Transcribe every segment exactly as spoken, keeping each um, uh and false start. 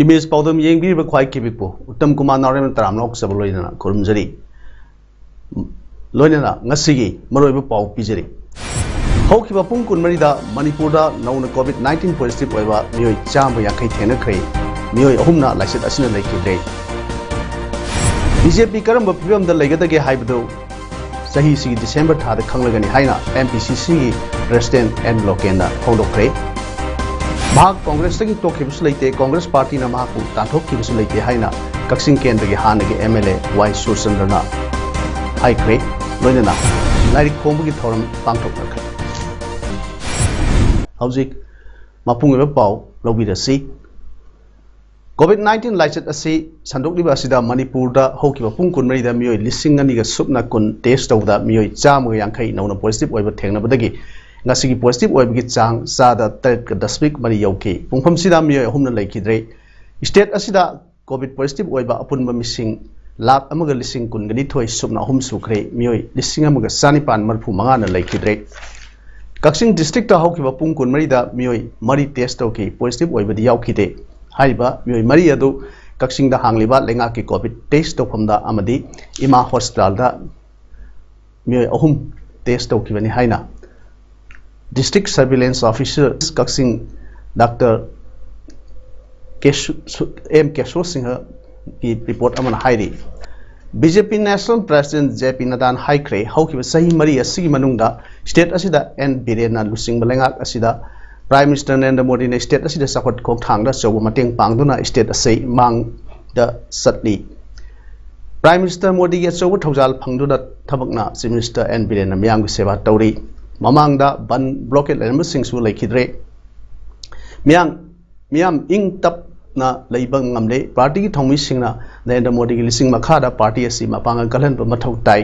Image ꯄꯥꯎꯗꯝ ꯌꯦꯡꯕꯤꯔꯤꯕ ꯈ꯭ꯋꯥꯏ ꯀꯤꯕꯤꯛꯄꯨ ꯎꯠꯇꯝ ꯀꯨꯃꯥꯔ ꯅꯥꯎꯔꯦꯝꯅ ꯇꯔꯥꯝꯅ ꯑꯣꯛꯆꯕ ꯂꯣꯏꯅꯅ ꯈꯨꯔꯨꯝꯖꯔꯤ꯫ ꯂꯣꯏꯅꯅ ꯉꯁꯤꯒꯤ ꯃꯔꯨꯑꯣꯏꯕ ꯄꯥꯎ ꯄꯤꯖꯔꯤ꯫ ꯍꯧꯈꯤꯕ ꯄꯨꯡ ꯀꯨꯟꯃꯔꯤꯗ ꯃꯅꯤꯄꯨꯔꯗ ꯅꯧꯅ COVID nineteen positive ꯑꯣꯏꯕ ꯃꯤꯑꯣꯏ ꯆꯥꯝꯃ ꯌꯥꯡꯈꯩ ꯊꯦꯡꯅꯈ꯭ꯔꯦ꯫ ꯃꯤꯑꯣꯏ ꯑꯍꯨꯝꯅ ꯂꯥꯏꯆꯠ ꯑꯁꯤꯅ ꯂꯩꯈꯤꯗ꯭ꯔꯦ꯫ BJP ꯀꯔꯝꯕ ꯐꯤꯕꯝꯗ ꯂꯩꯒꯗꯒꯦ ꯍꯥꯏꯕꯗꯨ ꯆꯍꯤꯁꯤꯒꯤ ꯗꯤꯁꯦꯝꯕꯔ ꯊꯥꯗ ꯈꯪꯂꯒꯅꯤ ꯍꯥꯏꯅ MPCCꯒꯤ President N ꯂꯣꯀꯦꯟꯅ ꯐꯣꯡꯗꯣꯛꯈ꯭ꯔꯦ꯫ ꯃꯍꯥꯛ ꯀꯣꯡꯒ꯭ꯔꯦꯁꯇꯒꯤ ꯇꯣꯛꯈꯤꯕꯁꯨ ꯂꯩꯇꯦ, ꯀꯣꯡꯒ꯭ꯔꯦꯁ ꯄꯥꯔꯇꯤꯅ ꯃꯍꯥꯛꯄꯨ ꯇꯥꯟꯊꯣꯛꯈꯤꯕꯁꯨ ꯂꯩꯇꯦ ꯍꯥꯏꯅ ꯀꯛꯆꯤꯡ ꯀꯦꯟꯗ꯭ꯔꯒꯤ ꯍꯥꯟꯅꯒꯤ MLA ꯋꯥꯏ ꯁꯨꯔꯆꯟꯗ꯭ꯔꯅ ꯍꯥꯏꯈ꯭ꯔꯦ꯫ ꯂꯣꯏꯅꯅ ꯂꯥꯏꯔꯤꯛ ꯐꯣꯡꯕꯒꯤ ꯊꯧꯔꯝ ꯄꯥꯡꯊꯣꯛꯅꯈ꯭ꯔꯦ꯫ ꯍꯧꯖꯤꯛ ꯃꯄꯨꯡ ꯑꯣꯏꯕ ꯄꯥꯎ ꯂꯧꯕꯤꯔꯁꯤ꯫ COVID nineteen ꯂꯥꯏꯆꯠ ꯑꯁꯤ ꯁꯟꯗꯣꯛꯂꯤꯕ ꯑꯁꯤꯗ ꯃꯅꯤꯄꯨꯔꯗ ꯍꯧꯈꯤꯕ ꯄꯨꯡ ꯀꯨꯟꯃꯔꯤꯗ ꯃꯤꯑꯣꯏ ꯂꯤꯁꯤꯡ ꯑꯅꯤꯒ ꯁꯨꯞꯅ ꯀꯨꯟ test ꯇꯧꯕꯗ ꯃꯤꯑꯣꯏ ꯆꯥꯝꯃꯒ ꯌꯥꯡꯈꯩ ꯅꯧꯅ positive ꯑꯣꯏꯕ ꯊꯦꯡꯅꯕꯗꯒꯤ ꯉꯁꯤꯒꯤ positive ꯑꯣꯏꯕꯒꯤ ꯆꯥꯡ ꯆꯥꯗ ꯇꯔꯦꯠꯀ ꯗꯁꯃꯤꯛ ꯃꯔꯤ ꯌꯧꯈꯤ꯫ ꯄꯨꯡꯐꯝꯁꯤꯗ ꯃꯤꯑꯣꯏ ꯑꯍꯨꯝꯅ ꯂꯩꯈꯤꯗ꯭ꯔꯦ꯫ State ꯑꯁꯤꯗ COVID positive ꯑꯣꯏꯕ ꯑꯄꯨꯟꯕ ꯃꯤꯁꯤꯡ ꯂꯥꯈ ꯑꯃꯒ ꯂꯤꯁꯤꯡ ꯀꯨꯟꯒ ꯅꯤꯊꯣꯏ ꯁꯨꯞꯅ ꯑꯍꯨꯝ ꯁꯨꯈ꯭ꯔꯦ꯫ ꯃꯤꯑꯣꯏ ꯂꯤꯁꯤꯡ ꯑꯃꯒ ꯆꯥꯅꯤꯄꯥꯟ ꯃꯔꯤꯐꯨ ꯃꯉꯥꯅ ꯂꯩꯈꯤꯗ꯭ꯔꯦ꯫ ꯀꯛꯆꯤꯡ districtꯇ ꯍꯧꯈꯤꯕ ꯄꯨꯡ ꯀꯨꯟꯃꯔꯤꯗ ꯃꯤꯑꯣꯏ ꯃꯔꯤ test ꯇꯧꯈꯤ, positive ꯑꯣꯏꯕꯗꯤ ꯌꯥꯎꯈꯤꯗꯦ꯫ ꯍꯥꯏꯔꯤꯕ ꯃꯤꯑꯣꯏ ꯃꯔꯤ ꯑꯗꯨ ꯀꯛꯆꯤꯡꯗ ꯍꯥꯡꯂꯤꯕ ꯂꯩꯉꯥꯛꯀꯤ COVID test ꯇꯧꯐꯝꯗ ꯑꯃꯗꯤ ꯏꯃꯥ hospitalꯗ ꯃꯤꯑꯣꯏ ꯑꯍꯨꯝ test ꯇꯧꯈꯤꯕꯅꯤ ꯍꯥꯏꯅ District Surveillance Officer ꯀꯛꯆꯤꯡ ꯗꯥꯛꯇꯔ ꯀꯦꯁꯨ-, ꯁꯨ-, ꯑꯦꯝ ꯀꯦꯁꯣ ꯁꯤꯡꯍꯒꯤ report ꯑꯃꯅ ꯍꯥꯏꯔꯤ꯫ BJP National President JP ꯅꯗꯥꯅ ꯍꯥꯏꯈ꯭ꯔꯦ, ꯍꯧꯈꯤꯕ ꯆꯍꯤ ꯃꯔꯤ ꯑꯁꯤꯒꯤ ꯃꯅꯨꯡꯗ state ꯑꯁꯤꯗ N ꯕꯤꯔꯦꯟꯅ ꯂꯨꯆꯤꯡꯕ ꯂꯩꯉꯥꯛ ꯑꯁꯤꯗ Prime Minister ꯅꯔꯦꯟꯗ꯭ꯔ ꯃꯣꯗꯤꯅ state ꯑꯁꯤꯗ ꯆꯥꯎꯈꯠ ꯈꯣꯡꯊꯥꯡꯗ ꯑꯆꯧꯕ ꯃꯇꯦꯡ ꯄꯥꯡꯗꯨꯅ state ꯑꯁꯤ ꯃꯥꯡꯗ ꯆꯠꯂꯤ꯫ Prime Minister ꯃꯣꯗꯤꯒꯤ ꯑꯆꯧꯕ ꯊꯧꯖꯥꯜ ꯐꯪꯗꯨꯅ ꯊꯕꯛꯅ Chief Minister N ꯕꯤꯔꯦꯟꯅ ꯃꯤꯌꯥꯝꯒꯤ ꯁꯦꯕꯥ ꯇꯧꯔꯤ꯫ ꯃꯃꯥꯡꯗ ꯕꯟ blockade ꯂꯩꯔꯝꯕꯁꯤꯡꯁꯨ ꯂꯩꯈꯤꯗ꯭ꯔꯦ꯫ ꯃꯤꯌꯥꯝ ꯃꯤꯌꯥꯝ ꯏꯪ ꯇꯞꯅ ꯂꯩꯕ ꯉꯝꯂꯦ꯫ ꯄꯥꯔꯇꯤꯒꯤ ꯊꯧꯃꯤꯁꯤꯡꯅ ꯅꯔꯦꯟꯗ꯭ꯔ ꯃꯣꯗꯤꯒꯤ ꯂꯤꯆꯤꯡ ꯃꯈꯥꯗ ꯄꯥꯔꯇꯤ ꯑꯁꯤ ꯃꯄꯥꯡꯒꯜ ꯀꯜꯍꯟꯕ ꯃꯊꯧ ꯇꯥꯏ꯫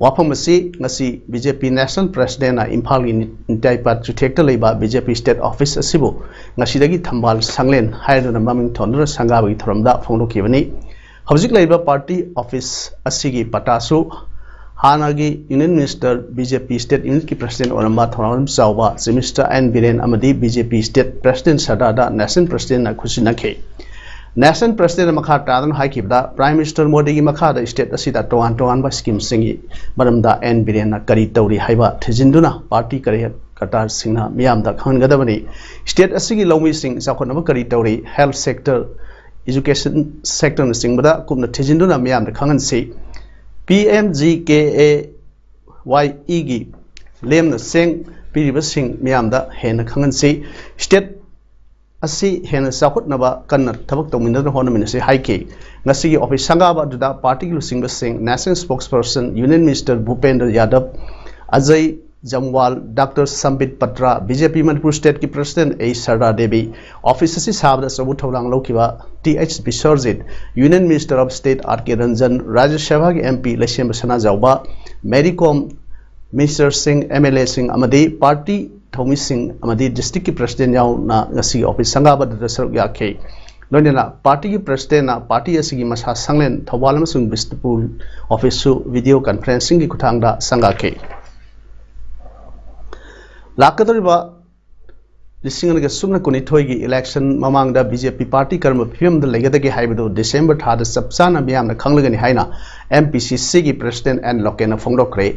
ꯋꯥꯐꯝ ꯑꯁꯤ ꯉꯁꯤ BJP National Presidentꯅ ꯏꯝꯐꯥꯜꯒꯤ ꯅꯤꯇꯥꯏꯄꯥꯠ ꯆꯨꯊꯦꯛꯇ ꯂꯩꯕ BJP State Office ꯑꯁꯤꯕꯨ ꯉꯁꯤꯗꯒꯤ ꯊꯝꯕꯥꯜ ꯁꯪꯂꯦꯟ ꯍꯥꯏꯗꯨꯅ ꯃꯃꯤꯡ ꯊꯣꯟꯗꯨꯅ ꯁꯪꯒꯥꯕꯒꯤ ꯊꯧꯔꯝꯗ ꯐꯣꯡꯗꯣꯛꯈꯤꯕꯅꯤ꯫ ꯍꯧꯖꯤꯛ ꯂꯩꯔꯤꯕ ꯄꯥꯔꯇꯤ ꯑꯣꯐꯤꯁ ꯑꯁꯤꯒꯤ ꯄꯇꯥꯁꯨ ꯍꯥꯟꯅꯒꯤ Union Minister BJP State Unitꯀꯤ President ꯑꯣꯏꯔꯝꯕ ꯊꯧꯅꯥꯂꯝ ꯆꯥꯎꯕ Chief Minister ꯑꯦꯟ ꯕꯤꯔꯦꯟ ꯑꯃꯗꯤ BJP State President ꯁꯔꯗꯥꯔꯗ National Presidentꯅ ꯈꯨꯠꯁꯤꯟꯅꯈꯤ꯫ National Presidentꯅ ꯃꯈꯥ ꯇꯥꯗꯨꯅ ꯍꯥꯏꯈꯤꯕꯗ, Prime Minister ꯃꯣꯗꯤꯒꯤ ꯃꯈꯥꯗ state ꯑꯁꯤꯗ ꯇꯣꯉꯥꯟ ꯇꯣꯉꯥꯟꯕ schemeꯁꯤꯡꯒꯤ ꯃꯔꯝꯗ ꯑꯦꯟ ꯕꯤꯔꯦꯟꯅ ꯀꯔꯤ ꯇꯧꯔꯤ ꯍꯥꯏꯕ ꯊꯤꯖꯤꯟꯗꯨꯅ ꯄꯥꯔꯇꯤ ꯀꯔꯤ ꯀꯇꯥꯔꯁꯤꯡꯅ ꯃꯤꯌꯥꯝꯗ ꯈꯪꯍꯟꯒꯗꯕꯅꯤ꯫ State ꯑꯁꯤꯒꯤ ꯂꯧꯃꯤꯁꯤꯡ ꯆꯥꯎꯈꯠꯅꯕ ꯀꯔꯤ ꯇꯧꯔꯤ, health sector, education sectorꯅꯆꯤꯡꯕꯗ ꯀꯨꯞꯅ ꯊꯤꯖꯤꯟꯗꯨꯅ ꯃꯤꯌꯥꯝꯗ ꯈꯪꯍꯟꯁꯤ꯫ PMGKAYEꯒꯤ ꯂꯦꯝꯅ ꯆꯦꯡ ꯄꯤꯔꯤꯕꯁꯤꯡ ꯃꯤꯌꯥꯝꯗ ꯍꯦꯟꯅ ꯈꯪꯍꯟꯁꯤ꯫ State ꯑꯁꯤ ꯍꯦꯟꯅ ꯆꯥꯎꯈꯠꯅꯕ ꯀꯟꯅ ꯊꯕꯛ ꯇꯧꯃꯤꯟꯅꯗꯨꯅ ꯍꯣꯠꯅꯃꯤꯟꯅꯁꯤ ꯍꯥꯏꯈꯤ꯫ ꯉꯁꯤꯒꯤ ꯑꯣꯐꯤꯁ ꯁꯪꯒꯥꯕ ꯑꯗꯨꯗ ꯄꯥꯔꯇꯤꯒꯤ ꯂꯨꯆꯤꯡꯕꯁꯤꯡ, National Spokesperson, Union Minister Bhupender Yadav, Ajay Jamwal, doctor Sambit Patra, BJP Manipur stateꯀꯤ President A Sharda Devi, office ꯑꯁꯤ ꯁꯥꯕꯗ ꯑꯆꯧꯕ ꯊꯧꯗꯥꯡ ꯂꯧꯈꯤꯕ T H Biswajit, Union Minister of State R K Ranjan, Rajya ꯁꯚꯥꯒꯤ MP ꯂꯩꯁꯦꯝꯕ ꯁꯅꯥꯖꯥꯎꯕ, ꯃꯦꯔꯤ ꯀꯣꯝ, Minister ꯁꯤꯡ, MLA ꯁꯤꯡ ꯑꯃꯗꯤ ꯄꯥꯔꯇꯤ ꯊꯧꯃꯤꯁꯤꯡ ꯑꯃꯗꯤ districtꯀꯤ President ꯌꯥꯎꯅ ꯉꯁꯤꯒꯤ ꯑꯣꯐꯤꯁ ꯁꯪꯒꯥꯕ ꯑꯗꯨꯗ ꯁꯔꯨꯛ ꯌꯥꯈꯤ꯫ ꯂꯣꯏꯅꯅ ꯄꯥꯔꯇꯤꯒꯤ Presidentꯅ ꯄꯥꯔꯇꯤ ꯑꯁꯤꯒꯤ ꯃꯁꯥ ꯁꯪꯂꯦꯟ ꯊꯧꯕꯥꯜ ꯑꯃꯁꯨꯡ ꯕꯤꯁꯅꯨꯄꯨꯔ ꯑꯣꯐꯤꯁꯁꯨ video conferencingꯒꯤ ꯈꯨꯠꯊꯥꯡꯗ ꯁꯪꯒꯥꯈꯤ꯫ ꯂꯥꯛꯀꯗꯧꯔꯤꯕ ꯂꯤꯁꯤꯡ ꯑꯅꯤꯒ ꯁꯨꯞꯅ ꯀꯨꯟꯅꯤꯊꯣꯏꯒꯤ election ꯃꯃꯥꯡꯗ BJP ꯄꯥꯔꯇꯤ ꯀꯔꯝꯕ ꯐꯤꯕꯝꯗ ꯂꯩꯒꯗꯒꯦ ꯍꯥꯏꯕꯗꯨ December ꯊꯥꯗ ꯆꯞ ꯆꯥꯅ ꯃꯤꯌꯥꯝꯅ ꯈꯪꯂꯒꯅꯤ ꯍꯥꯏꯅ MPCCꯒꯤ President ꯑꯦꯟ ꯂꯣꯀꯦꯟꯅ ꯐꯣꯡꯗꯣꯛꯈ꯭ꯔꯦ꯫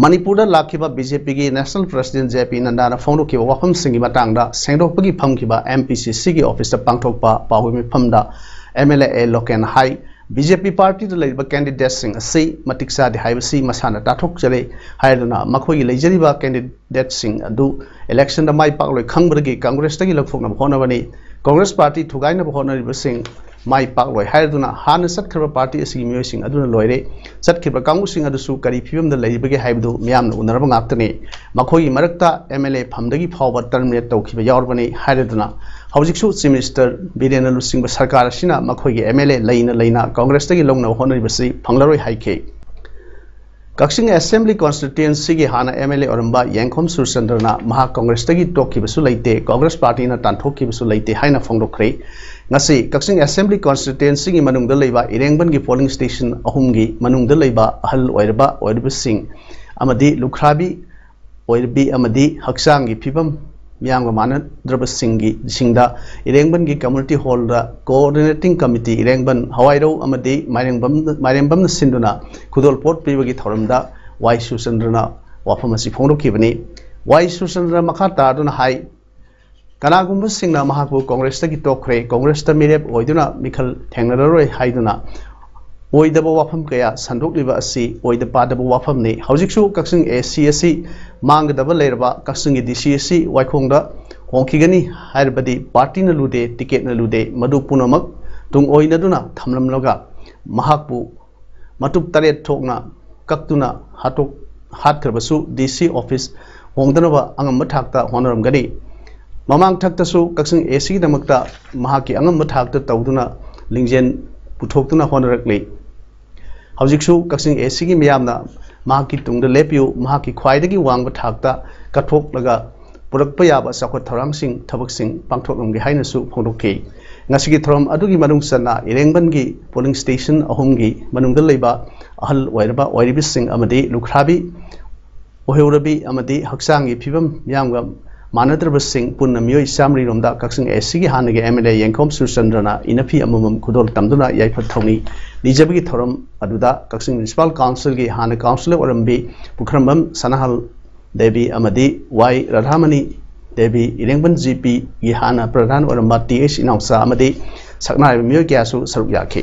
ꯃꯅꯤꯄꯨꯔꯗ ꯂꯥꯛꯈꯤꯕ BJPꯒꯤ National President ꯖꯦ ꯄꯤ ꯅꯟꯗꯥꯅ ꯐꯣꯡꯗꯣꯛꯈꯤꯕ ꯋꯥꯐꯝꯁꯤꯡꯒꯤ ꯃꯇꯥꯡꯗ ꯁꯦꯡꯗꯣꯛꯄꯒꯤ ꯐꯝꯈꯤꯕ MPCCꯒꯤ ꯑꯣꯐꯤꯁꯇ ꯄꯥꯡꯊꯣꯛꯄ ꯄꯥꯎꯒꯤ ꯃꯤꯐꯝꯗ MLA ꯑꯦ ꯂꯣꯀꯦꯟꯅ ꯍꯥꯏ, BJP ꯄꯥꯔꯇꯤꯗ ꯂꯩꯔꯤꯕ candidateꯁꯤꯡ ꯑꯁꯤ ꯃꯇꯤꯛ ꯆꯥꯗꯦ ꯍꯥꯏꯕꯁꯤ ꯃꯁꯥꯅ ꯇꯥꯊꯣꯛꯆꯔꯦ ꯍꯥꯏꯗꯨꯅ ꯃꯈꯣꯏꯒꯤ ꯂꯩꯖꯔꯤꯕ candidateꯁꯤꯡ ꯑꯗꯨ electionꯗ ꯃꯥꯏ ꯄꯥꯛꯂꯣꯏ ꯈꯪꯕꯗꯒꯤ Congressꯇꯒꯤ ꯂꯧꯊꯣꯛꯅꯕ ꯍꯣꯠꯅꯕꯅꯤ꯫ Congress ꯄꯥꯔꯇꯤ ꯊꯨꯒꯥꯏꯅꯕ ꯍꯣꯠꯅꯔꯤꯕꯁꯤꯡ ꯃꯥꯏ ꯄꯥꯛꯂꯣꯏ ꯍꯥꯏꯔꯗꯨꯅ ꯍꯥꯟꯅ ꯆꯠꯈ꯭ꯔꯕ ꯄꯥꯔꯇꯤ ꯑꯁꯤꯒꯤ ꯃꯤꯑꯣꯏꯁꯤꯡ ꯑꯗꯨꯅ ꯂꯣꯏꯔꯦ꯫ ꯆꯠꯈꯤꯕ ꯀꯥꯡꯕꯨꯁꯤꯡ ꯑꯗꯨꯁꯨ ꯀꯔꯤ ꯐꯤꯕꯝꯗ ꯂꯩꯔꯤꯕꯒꯦ ꯍꯥꯏꯕꯗꯨ ꯃꯤꯌꯥꯝꯅ ꯎꯅꯔꯕ ꯉꯥꯛꯇꯅꯤ꯫ ꯃꯈꯣꯏꯒꯤ ꯃꯔꯛꯇ ꯑꯦꯝ ꯑꯦꯜ ꯑꯦ ꯐꯝꯗꯒꯤ ꯐꯥꯎꯕ ꯇꯔꯃꯤꯅꯦꯠ ꯇꯧꯈꯤꯕ ꯌꯥꯎꯔꯕꯅꯤ ꯍꯥꯏꯔꯗꯨꯅ ꯍꯧꯖꯤꯛꯁꯨ ꯆꯤꯐ ꯃꯤꯅꯤꯁꯇꯔ ꯕꯤꯔꯦꯟꯅ ꯂꯨꯆꯤꯡꯕ ꯁꯔꯀꯥꯔ ꯑꯁꯤꯅ ꯃꯈꯣꯏꯒꯤ ꯑꯦꯝ ꯑꯦꯜ ꯑꯦ ꯂꯩꯅ ꯂꯩꯅ ꯀꯪꯒ꯭ꯔꯦꯁꯇꯒꯤ ꯂꯧꯅꯕ ꯍꯣꯠꯅꯔꯤꯕꯁꯤ ꯐꯪꯂꯔꯣꯏ ꯍꯥꯏꯈꯤ꯫ ꯀꯛꯆꯤꯡ ꯑꯦꯁꯦꯝꯕ꯭ꯂꯤ ꯀꯣꯟꯁꯇꯤꯇ꯭ꯋꯦꯟꯁꯤꯒꯤ ꯍꯥꯟꯅ ꯑꯦꯝ ꯑꯦꯜ ꯑꯦ ꯑꯣꯏꯔꯝꯕ ꯌꯦꯡꯈꯣꯝ ꯁꯨꯔꯆꯟꯗ꯭ꯔꯅ ꯃꯍꯥꯛ ꯀꯪꯒ꯭ꯔꯦꯁꯇꯒꯤ ꯇꯣꯛꯈꯤꯕꯁꯨ ꯂꯩꯇꯦ, ꯀꯪꯒ꯭ꯔꯦꯁ ꯄꯥꯔꯇꯤꯅ ꯇꯥꯟꯊꯣꯛꯈꯤꯕꯁꯨ ꯂꯩꯇꯦ ꯍꯥꯏꯅ ꯐꯣꯡꯗꯣꯛꯈ꯭ꯔꯦ꯫ ꯉꯁꯤ ꯀꯛꯆꯤꯡ ꯑꯦꯁꯦꯝꯕ꯭ꯂꯤ ꯀꯣꯟꯁꯇꯤꯇ꯭ꯋꯦꯟꯁꯤꯒꯤ ꯃꯅꯨꯡꯗ ꯂꯩꯕ ꯏꯔꯦꯡꯕꯟꯒꯤ ꯄꯣꯂꯤꯡ ꯁ꯭ꯇꯦꯁꯟ ꯑꯍꯨꯝꯒꯤ ꯃꯅꯨꯡꯗ ꯂꯩꯕ ꯑꯍꯜ ꯑꯣꯏꯔꯕ ꯑꯣꯏꯔꯕꯁꯤꯡ ꯑꯃꯗꯤ ꯂꯨꯈ꯭ꯔꯥꯕꯤ ꯑꯣꯏꯔꯕꯤ ꯑꯃꯗꯤ ꯍꯛꯆꯥꯡꯒꯤ ꯐꯤꯕꯝ ꯃꯤꯌꯥꯝꯒ ꯃꯥꯟꯅꯗ꯭ꯔꯕꯁꯤꯡꯒꯤ ꯁꯤꯡꯗ ꯏꯔꯦꯡꯕꯟꯒꯤ ꯀꯝꯃ꯭ꯌꯨꯅꯤꯇꯤ ꯍꯣꯜꯗ ꯀꯣꯑꯣꯔꯗꯤꯅꯦꯇꯤꯡ ꯀꯃꯤꯇꯤ ꯏꯔꯦꯡꯕꯟ, ꯍꯋꯥꯏꯔꯧ ꯑꯃꯗꯤ ꯃꯥꯏꯔꯦꯝꯕꯝ, ꯃꯥꯏꯔꯦꯝꯕꯝꯅ ꯁꯤꯟꯗꯨꯅ ꯈꯨꯗꯣꯜꯄꯣꯠ ꯄꯤꯕꯒꯤ ꯊꯧꯔꯝꯗ ꯋꯥꯏ ꯁꯨꯔꯆꯟꯗ꯭ꯔꯅ ꯋꯥꯐꯝ ꯑꯁꯤ ꯐꯣꯡꯗꯣꯛꯈꯤꯕꯅꯤ꯫ ꯋꯥꯏ ꯁꯨꯔꯆꯟꯗ꯭ꯔꯅ ꯃꯈꯥ ꯇꯥꯗꯨꯅ ꯍꯥꯏ, ꯀꯅꯥꯒꯨꯝꯕꯁꯤꯡꯅ ꯃꯍꯥꯛꯄꯨ ꯀꯪꯒ꯭ꯔꯦꯁꯇꯒꯤ ꯇꯣꯛꯈ꯭ꯔꯦ, ꯀꯪꯒ꯭ꯔꯦꯁꯇ ꯃꯤꯔꯦꯞ ꯑꯣꯏꯗꯨꯅ ꯃꯤꯈꯜ ꯊꯦꯡꯅꯔꯔꯣꯏ ꯍꯥꯏꯗꯨꯅ ꯑꯣꯏꯗꯕ ꯋꯥꯐꯝ ꯀꯌꯥ ꯁꯟꯗꯣꯛꯂꯤꯕ ꯑꯁꯤ ꯑꯣꯏꯗ ꯄꯥꯗꯕ ꯋꯥꯐꯝꯅꯤ꯫ ꯍꯧꯖꯤꯛꯁꯨ ꯀꯛꯆꯤꯡ ꯑꯦ ꯁꯤ ꯑꯁꯤ ꯃꯥꯡꯒꯗꯕ ꯂꯩꯔꯕ ꯀꯛꯆꯤꯡꯒꯤ ꯗꯤ ꯁꯤ ꯑꯁꯤ ꯋꯥꯏꯈꯣꯡꯗ ꯍꯣꯡꯈꯤꯒꯅꯤ ꯍꯥꯏꯔꯕꯗꯤ ꯄꯥꯔꯇꯤꯅ ꯂꯨꯗꯦ, ꯇꯤꯀꯦꯠꯅ ꯂꯨꯗꯦ, ꯃꯗꯨ ꯄꯨꯝꯅꯃꯛ ꯇꯨꯡ ꯑꯣꯏꯅꯗꯨꯅ ꯊꯝꯂꯝꯂꯒ ꯃꯍꯥꯛꯄꯨ ꯃꯇꯨꯞ ꯇꯔꯦꯠ ꯊꯣꯛꯅ ꯀꯛꯇꯨꯅ ꯍꯥꯠꯇꯣꯛ-, ꯍꯥꯠꯈ꯭ꯔꯕꯁꯨ ꯗꯤ ꯁꯤ ꯑꯣꯐꯤꯁ ꯍꯣꯡꯗꯅꯕ ꯑꯉꯝꯕ ꯊꯥꯛꯇ ꯍꯣꯠꯅꯔꯝꯒꯅꯤ꯫ ꯃꯃꯥꯡ ꯊꯛꯇꯁꯨ ꯀꯛꯆꯤꯡ ꯑꯦ ꯁꯤꯒꯤꯗꯃꯛꯇ ꯃꯍꯥꯛꯀꯤ ꯑꯉꯝꯕ ꯊꯥꯛꯇ ꯇꯧꯗꯨꯅ ꯂꯤꯡꯖꯦꯜ ꯄꯨꯊꯣꯛꯇꯨꯅ ꯍꯣꯠꯅꯔꯛꯂꯤ꯫ ꯍꯧꯖꯤꯛꯁꯨ ꯀꯛꯆꯤꯡ ꯑꯦ ꯁꯤꯒꯤ ꯃꯤꯌꯥꯝꯅ ꯃꯍꯥꯛꯀꯤ ꯇꯨꯡꯗ ꯂꯦꯞꯄꯤꯌꯨ, ꯃꯍꯥꯛꯀꯤ ꯈ꯭ꯋꯥꯏꯗꯒꯤ ꯋꯥꯡꯕ ꯊꯥꯛꯇ ꯀꯠꯊꯣꯛꯂꯒ ꯄꯨꯔꯛꯄ ꯌꯥꯕ ꯆꯥꯎꯈꯠ ꯊꯧꯔꯥꯡꯁꯤꯡ, ꯊꯕꯛꯁꯤꯡ ꯄꯥꯡꯊꯣꯛꯂꯝꯒꯦ ꯍꯥꯏꯅꯁꯨ ꯐꯣꯡꯗꯣꯛꯈꯤ꯫ ꯉꯁꯤꯒꯤ ꯊꯧꯔꯝ ꯑꯗꯨꯒꯤ ꯃꯅꯨꯡ ꯆꯟꯅ ꯏꯔꯦꯡꯕꯟꯒꯤ ꯄꯣꯂꯤꯡ ꯁ꯭ꯇꯦꯁꯟ ꯑꯍꯨꯝꯒꯤ ꯃꯅꯨꯡꯗ ꯂꯩꯕ ꯑꯍꯜ ꯑꯣꯏꯔꯕ ꯑꯣꯏꯔꯤꯕꯁꯤꯡ ꯑꯃꯗꯤ ꯂꯨꯈ꯭ꯔꯥꯕꯤ ꯑꯣꯏꯍꯧꯔꯕꯤ ꯑꯃꯗꯤ ꯍꯛꯆꯥꯡꯒꯤ ꯐꯤꯕꯝ ꯃꯤꯌꯥꯝꯒ ꯃꯥꯟꯅꯗ꯭ꯔꯕꯁꯤꯡ ꯄꯨꯟꯅ ꯃꯤꯑꯣꯏ ꯆꯥꯝꯃꯔꯤ ꯔꯣꯝꯗ ꯀꯛꯆꯤꯡ ꯑꯦ ꯁꯤꯒꯤ ꯍꯥꯟꯅꯒꯤ ꯑꯦꯝ ꯑꯦꯜ ꯑꯦ ꯌꯦꯡꯈꯣꯝ ꯁꯨꯔꯆꯟꯗ꯭ꯔꯅ ꯏꯅꯐꯤ ꯑꯃꯃꯝ ꯈꯨꯗꯣꯜ ꯇꯝꯗꯨꯅ ꯌꯥꯏꯐ ꯊꯧꯅꯤ ꯅꯤꯖꯕꯒꯤ ꯊꯧꯔꯝ ꯑꯗꯨꯗ ꯀꯛꯆꯤꯡ ꯃ꯭ꯌꯨꯅꯤꯁꯤꯄꯥꯜ ꯀꯥꯎꯟꯁꯤꯜꯒꯤ ꯍꯥꯟꯅ ꯀꯥꯎꯟꯁꯤꯂꯔ ꯑꯣꯏꯔꯝꯕꯤ ꯄꯨꯈ꯭ꯔꯝꯕꯝ ꯁꯅꯥꯍꯜ ꯗꯦꯕꯤ ꯑꯃꯗꯤ ꯋꯥꯏ ꯔꯥꯙꯥꯃꯅꯤ ꯗꯦꯕꯤ, ꯏꯔꯦꯡꯕꯟ ꯖꯤ ꯄꯤꯒꯤ ꯍꯥꯟꯅ ꯄ꯭ꯔꯙꯥꯟ ꯑꯣꯏꯔꯝꯕ ꯇꯤ ꯑꯩꯆ ꯏꯅꯥꯎꯆꯥ ꯑꯃꯗꯤ ꯁꯛꯅꯥꯏꯔꯕ ꯃꯤꯑꯣꯏ ꯀꯌꯥꯁꯨ ꯁꯔꯨꯛ ꯌꯥꯈꯤ꯫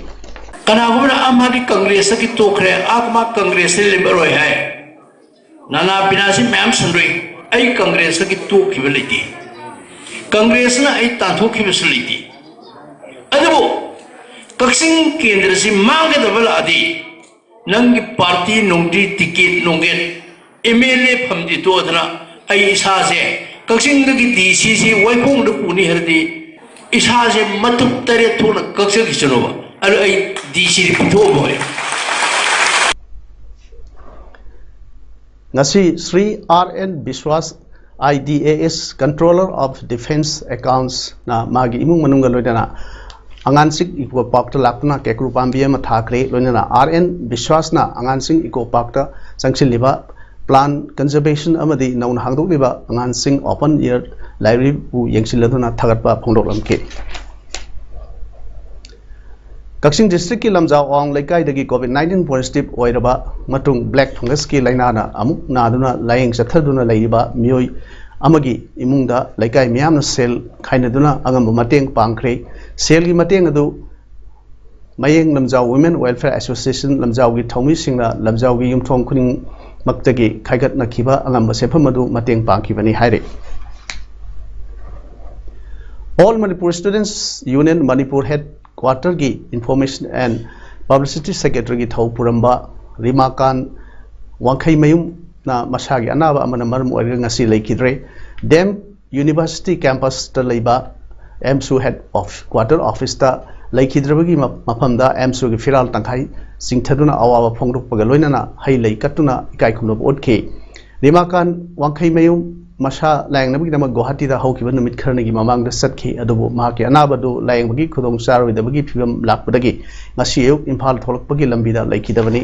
ꯀꯅꯥꯒꯨꯝꯕꯅ "ꯑꯥꯝ ꯑꯥꯗꯃꯤ ꯀꯪꯒ꯭ꯔꯦꯁꯇꯒꯤ ꯇꯣꯛꯈ꯭ꯔꯦ, ꯑꯥ, ꯃꯥ ꯀꯪꯒ꯭ꯔꯦꯁꯇ ꯂꯦꯞꯂꯔꯣꯏ" ꯍꯥꯏ, ꯅꯅꯥ ꯄꯤꯅꯥꯁꯤ ꯃꯌꯥꯝ ꯁꯟꯗꯣꯛꯏ꯫ ꯑꯩ ꯀꯪꯒ꯭ꯔꯦꯁꯇꯒꯤ ꯇꯣꯛꯈꯤꯕ ꯂꯩꯇꯦ, ꯀꯪꯒ꯭ꯔꯦꯁꯅ ꯑꯩ ꯇꯥꯟꯊꯣꯛꯈꯤꯕꯁꯨ ꯂꯩꯇꯦ꯫ ꯑꯗꯨꯕꯨ ꯀꯛꯆꯤꯡ ꯀꯦꯟꯗ꯭ꯔꯁꯤ ꯃꯥꯡꯒꯗꯕ ꯂꯥꯛꯑꯗꯤ ꯅꯪꯒꯤ ꯄꯥꯔꯇꯤ ꯅꯨꯡꯇꯤ ꯇꯤꯀꯦꯠ ꯅꯨꯡꯀꯦꯠ ꯑꯦꯝ ꯑꯦꯜ ꯑꯦ ꯐꯝꯗꯤ ꯇꯣꯛꯑꯗꯅ ꯑꯩ ꯏꯁꯥꯁꯦ ꯀꯛꯆꯤꯡꯗꯒꯤ ꯗꯤ ꯁꯤꯁꯤ ꯋꯥꯏꯈꯣꯡꯗ ꯄꯨꯅꯤ ꯍꯥꯏꯔꯗꯤ ꯏꯁꯥꯁꯦ ꯃꯇꯨꯞ ꯇꯔꯦꯠ ꯊꯣꯛꯅ ꯀꯛꯆꯈꯤꯁꯅꯨꯕ꯫ ꯑꯗꯣ ꯑꯩ ꯗꯤ ꯁꯤꯗꯤ ꯄꯤꯊꯣꯛꯑꯝꯃꯣꯏ꯫ ꯉꯁꯤ Shri R N Biswas, I D A S, Controller of Defence Accounts ꯅ ꯃꯥꯒꯤ ꯏꯃꯨꯡ ꯃꯅꯨꯡꯒ ꯂꯣꯏꯅꯅ ꯑꯉꯥꯟꯁꯤꯡ ꯏꯀꯣ ꯄꯥꯔꯛꯇ ꯂꯥꯛꯇꯨꯅ ꯀꯦꯀ꯭ꯔꯨ ꯄꯥꯝꯕꯤ ꯑꯃ ꯊꯥꯈ꯭ꯔꯦ꯫ ꯂꯣꯏꯅꯅ ꯑꯥꯔ ꯑꯦꯟ ꯕꯤꯁ꯭ꯋꯥꯁꯅ ꯑꯉꯥꯟꯁꯤꯡ ꯏꯀꯣ ꯄꯥꯔꯛꯇ ꯆꯪꯁꯤꯜꯂꯤꯕ plant conservation ꯑꯃꯗꯤ ꯅꯧꯅ ꯍꯥꯡꯗꯣꯛꯂꯤꯕ ꯑꯉꯥꯟꯁꯤꯡ open air libraryꯕꯨ ꯌꯦꯡꯁꯤꯜꯂꯗꯨꯅ ꯊꯥꯒꯠꯄ ꯐꯣꯡꯗꯣꯛꯂꯝꯈꯤ꯫ ꯀꯛꯆꯤꯡ districtꯀꯤ ꯂꯝꯖꯥꯎ ꯑꯋꯥꯡ ꯂꯩꯀꯥꯏꯗꯒꯤ COVID nineteen positive ꯑꯣꯏꯔꯕ ꯃꯇꯨꯡ black fungusꯀꯤ ꯂꯥꯏꯅꯥꯅ ꯑꯃꯨꯛ ꯅꯥꯗꯨꯅ ꯂꯥꯌꯦꯡ ꯆꯠꯊꯗꯨꯅ ꯂꯩꯔꯤꯕ ꯃꯤꯑꯣꯏ ꯑꯃꯒꯤ ꯏꯃꯨꯡꯗ ꯂꯩꯀꯥꯏ ꯃꯤꯌꯥꯝꯅ ꯁꯦꯜ ꯈꯥꯏꯅꯗꯨꯅ ꯑꯉꯝꯕ ꯃꯇꯦꯡ ꯄꯥꯡꯈ꯭ꯔꯦ꯫ ꯁꯦꯜꯒꯤ ꯃꯇꯦꯡ ꯑꯗꯨ ꯃꯌꯦꯡ ꯂꯝꯖꯥꯎ Women Welfare Association ꯂꯝꯖꯥꯎꯒꯤ ꯊꯧꯃꯤꯁꯤꯡꯅ ꯂꯝꯖꯥꯎꯒꯤ ꯌꯨꯝꯊꯣꯡ ꯈꯨꯗꯤꯡꯃꯛꯇꯒꯤ ꯈꯥꯏꯒꯠꯅꯈꯤꯕ ꯑꯉꯝꯕ ꯁꯦꯟꯐꯝ ꯑꯗꯨ ꯃꯇꯦꯡ ꯄꯥꯡꯈꯤꯕꯅꯤ ꯍꯥꯏꯔꯤ꯫ All Manipur Students Union Manipur Headquarterꯒꯤ Information and Publicity Secretaryꯒꯤ ꯊꯧ ꯄꯨꯔꯝꯕ ꯔꯤꯃꯥꯀꯥꯟ ꯋꯥꯡꯈꯩꯃꯌꯨꯝꯅ ꯃꯁꯥꯒꯤ ꯑꯅꯥꯕ ꯑꯃꯅ ꯃꯔꯝ ꯑꯣꯏꯔꯒ ꯉꯁꯤ ꯂꯩꯈꯤꯗ꯭ꯔꯦ꯫ ꯗꯤ ꯑꯦꯝ University campusꯇ ꯂꯩꯕ ꯑꯦꯝꯁꯨ headquarter officeꯇ ꯂꯩꯈꯤꯗ꯭ꯔꯕꯒꯤ ꯃ-, ꯃꯐꯝꯗ ꯑꯦꯝꯁꯨꯒꯤ ꯐꯤꯔꯥꯜ ꯇꯪꯈꯥꯏ ꯆꯤꯡꯊꯗꯨꯅ ꯑꯋꯥꯕ ꯐꯣꯡꯗꯣꯛꯄꯒ ꯂꯣꯏꯅꯅ ꯍꯩ ꯂꯩ ꯀꯠꯇꯨꯅ ꯏꯀꯥꯏ ꯈꯨꯝꯅꯕ ꯎꯠꯈꯤ꯫ ꯔꯤꯃꯥꯀꯥꯟ ꯋꯥꯡꯈꯩꯃꯌꯨꯝ ꯃꯁꯥ ꯂꯥꯌꯦꯡꯅꯕꯒꯤꯗꯃꯛ ꯒꯨꯋꯥꯍꯥꯇꯤꯗ ꯍꯧꯈꯤꯕ ꯅꯨꯃꯤꯠ ꯈꯔꯅꯤꯒꯤ ꯃꯃꯥꯡꯗ ꯆꯠꯈꯤ, ꯑꯗꯨꯕꯨ ꯃꯍꯥꯛꯀꯤ ꯑꯅꯥꯕꯗꯨ ꯂꯥꯌꯦꯡꯕꯒꯤ ꯈꯨꯗꯣꯡ ꯆꯥꯔꯣꯏꯗꯕꯒꯤ ꯐꯤꯕꯝ ꯂꯥꯛꯄꯗꯒꯤ ꯉꯁꯤ ꯑꯌꯨꯛ ꯏꯝꯐꯥꯜ ꯊꯣꯛꯂꯛꯄꯒꯤ ꯂꯝꯕꯤꯗ ꯂꯩꯈꯤꯗꯕꯅꯤ꯫